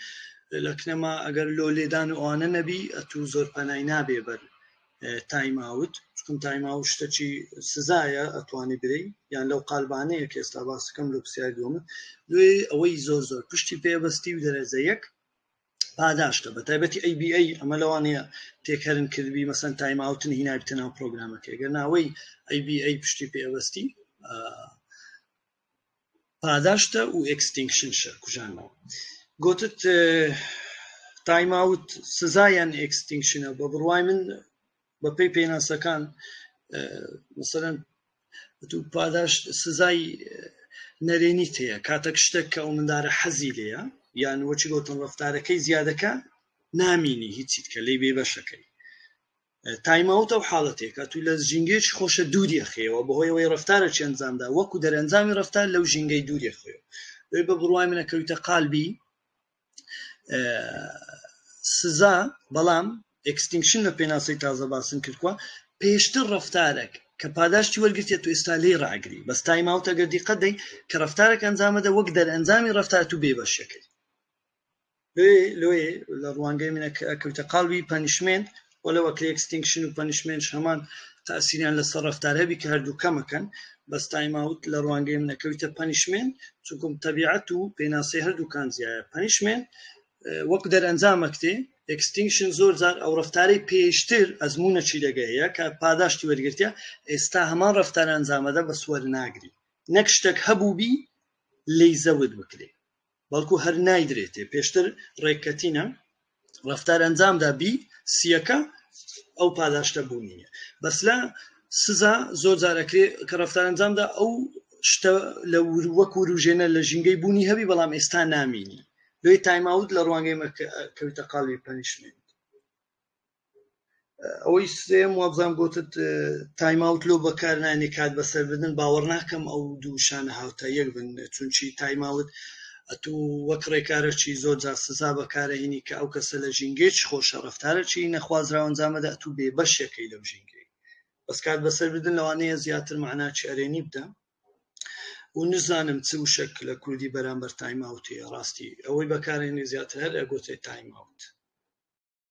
لەکنەما ئەگەر لۆ لێدان و ئەوانە نەبی ئەتوو زۆر پەنای نابێ بەر time out، چکم time out شتەکی سزایە ئەتوانی برێی یان لەو قالبانەیە کە ئێستا باسەکەم لۆ پرسیاری دووەمت. لۆێ ئەوەی زۆر زۆر پشتی پێ بەستی و دەرەجە یەک پاداشتە، بە تایبەتی ئەی بی ئەی، ئەمە لەوانەیە تێکەرن کردبی مەسەن time out ن هینابیتە ناو پرۆگرامەکەی، گەر ناوەی ئەی بی ئەی پشتی پێ ئەبەستی پاداشتە و extinction شە کوژانەوە. گوتت time out سزا یان extinction ە، بە بڕوای من بە پێی پێناسەکان مەسەلەن تو پاداشت سزای نەرێنی تەیە کاتێک شتێک کە ئەو مندارە حەزی لێیە یان وەچی گوتن ڕفتارەکەی زیادەکە نامینی هیچیت کە لێی بێ بەشەکەی. time out ئەو حاڵەتێکە تو لە ژینگەیەکی خۆشە دووری ئەخەیەوە بەهۆی ئەوەی ڕفتارێکی ئەنجامدا وەکو دەرەنجامی ڕفتار لەو ژینگەی دووری ئەخەیەوە. لۆی بە بڕوای منە کەویتە قالبی سزا، بەڵام extinction لە پێناسەی تازە باسم کردووە پێشتر ڕفتارێک کە پاداشتی وەرگرتێت تو ئێستا لێی ڕاگری، بەس time out ئەگەر دیقەت دەی کە ڕفتارێک ئەنجامەدە وەک دەرئەنجامی ڕفتار تو بێبەشەکەی. لۆیێ لە ڕوانگەی منە کە ئەکەوتە قاڵبی punishment، وەلەوە کە extinction و punishment هەمان تاسیریان لەسەر ڕفتار هەبی کە هەردوو کەمەکەن، بەس time out لە ڕوانگەی منە کەوتە punishment، چونکم تەبیعەت و پێناسەی هەردووکان زیایە. punishment وەک دەرئەنجامەکتێ، extinction زۆر جار ئەو ڕفتارەی پێشتر ئەزمونە چی لەگە هەیە کە پاداشتی وەرگرتە ئێستا هەمان ڕفتار ئەنجامەدە بەس وەرناگری، نەک شتێک هەبوو بی لێی زەوت بکرێ، بەڵکو هەر نایدرێتێ. پێشتر ڕێککەتینە ڕفتار ئەنجامدا بی سیەکە ئەو پاداشتە بوونی نییە. بەس لە سزا زۆر جارەکرێ کە ڕفتار ئەنجامدا ئەو شتە لە وەک وروژێنە لە ژینگەی بوونی هەبی بەڵام ئێستا نامینی. لۆی time out لە ڕوانگەی کەوتە قاڵبی punishment. ئەوەی سێم وابزانام گوتت time out لۆ بەکارنانی کات بەسەربردن، باوەڕ ناکەم ئەو دوو شانە هاوتا یەک بن، چونچی time out ئەتوو وەک ڕێکارەکی زۆر جار سزا بەکارەهێنی کە ئەو کەسە لە ژینگەیەکی خۆشە ڕفتارێکی نەخوازراوە ئەنجامەدە ئەتوو بێ بەشێکەی لەو ژینگەی. بەس کات بەسەربردن لەوانەیە زیاتر معناچی ئەرێنی بدە و نزانم چ وشەک لە کوردی بەرامبەر time out ێ. ڕاستی ئەوەی بەکارێنی زیاتر هەر ئەگوتێ time out.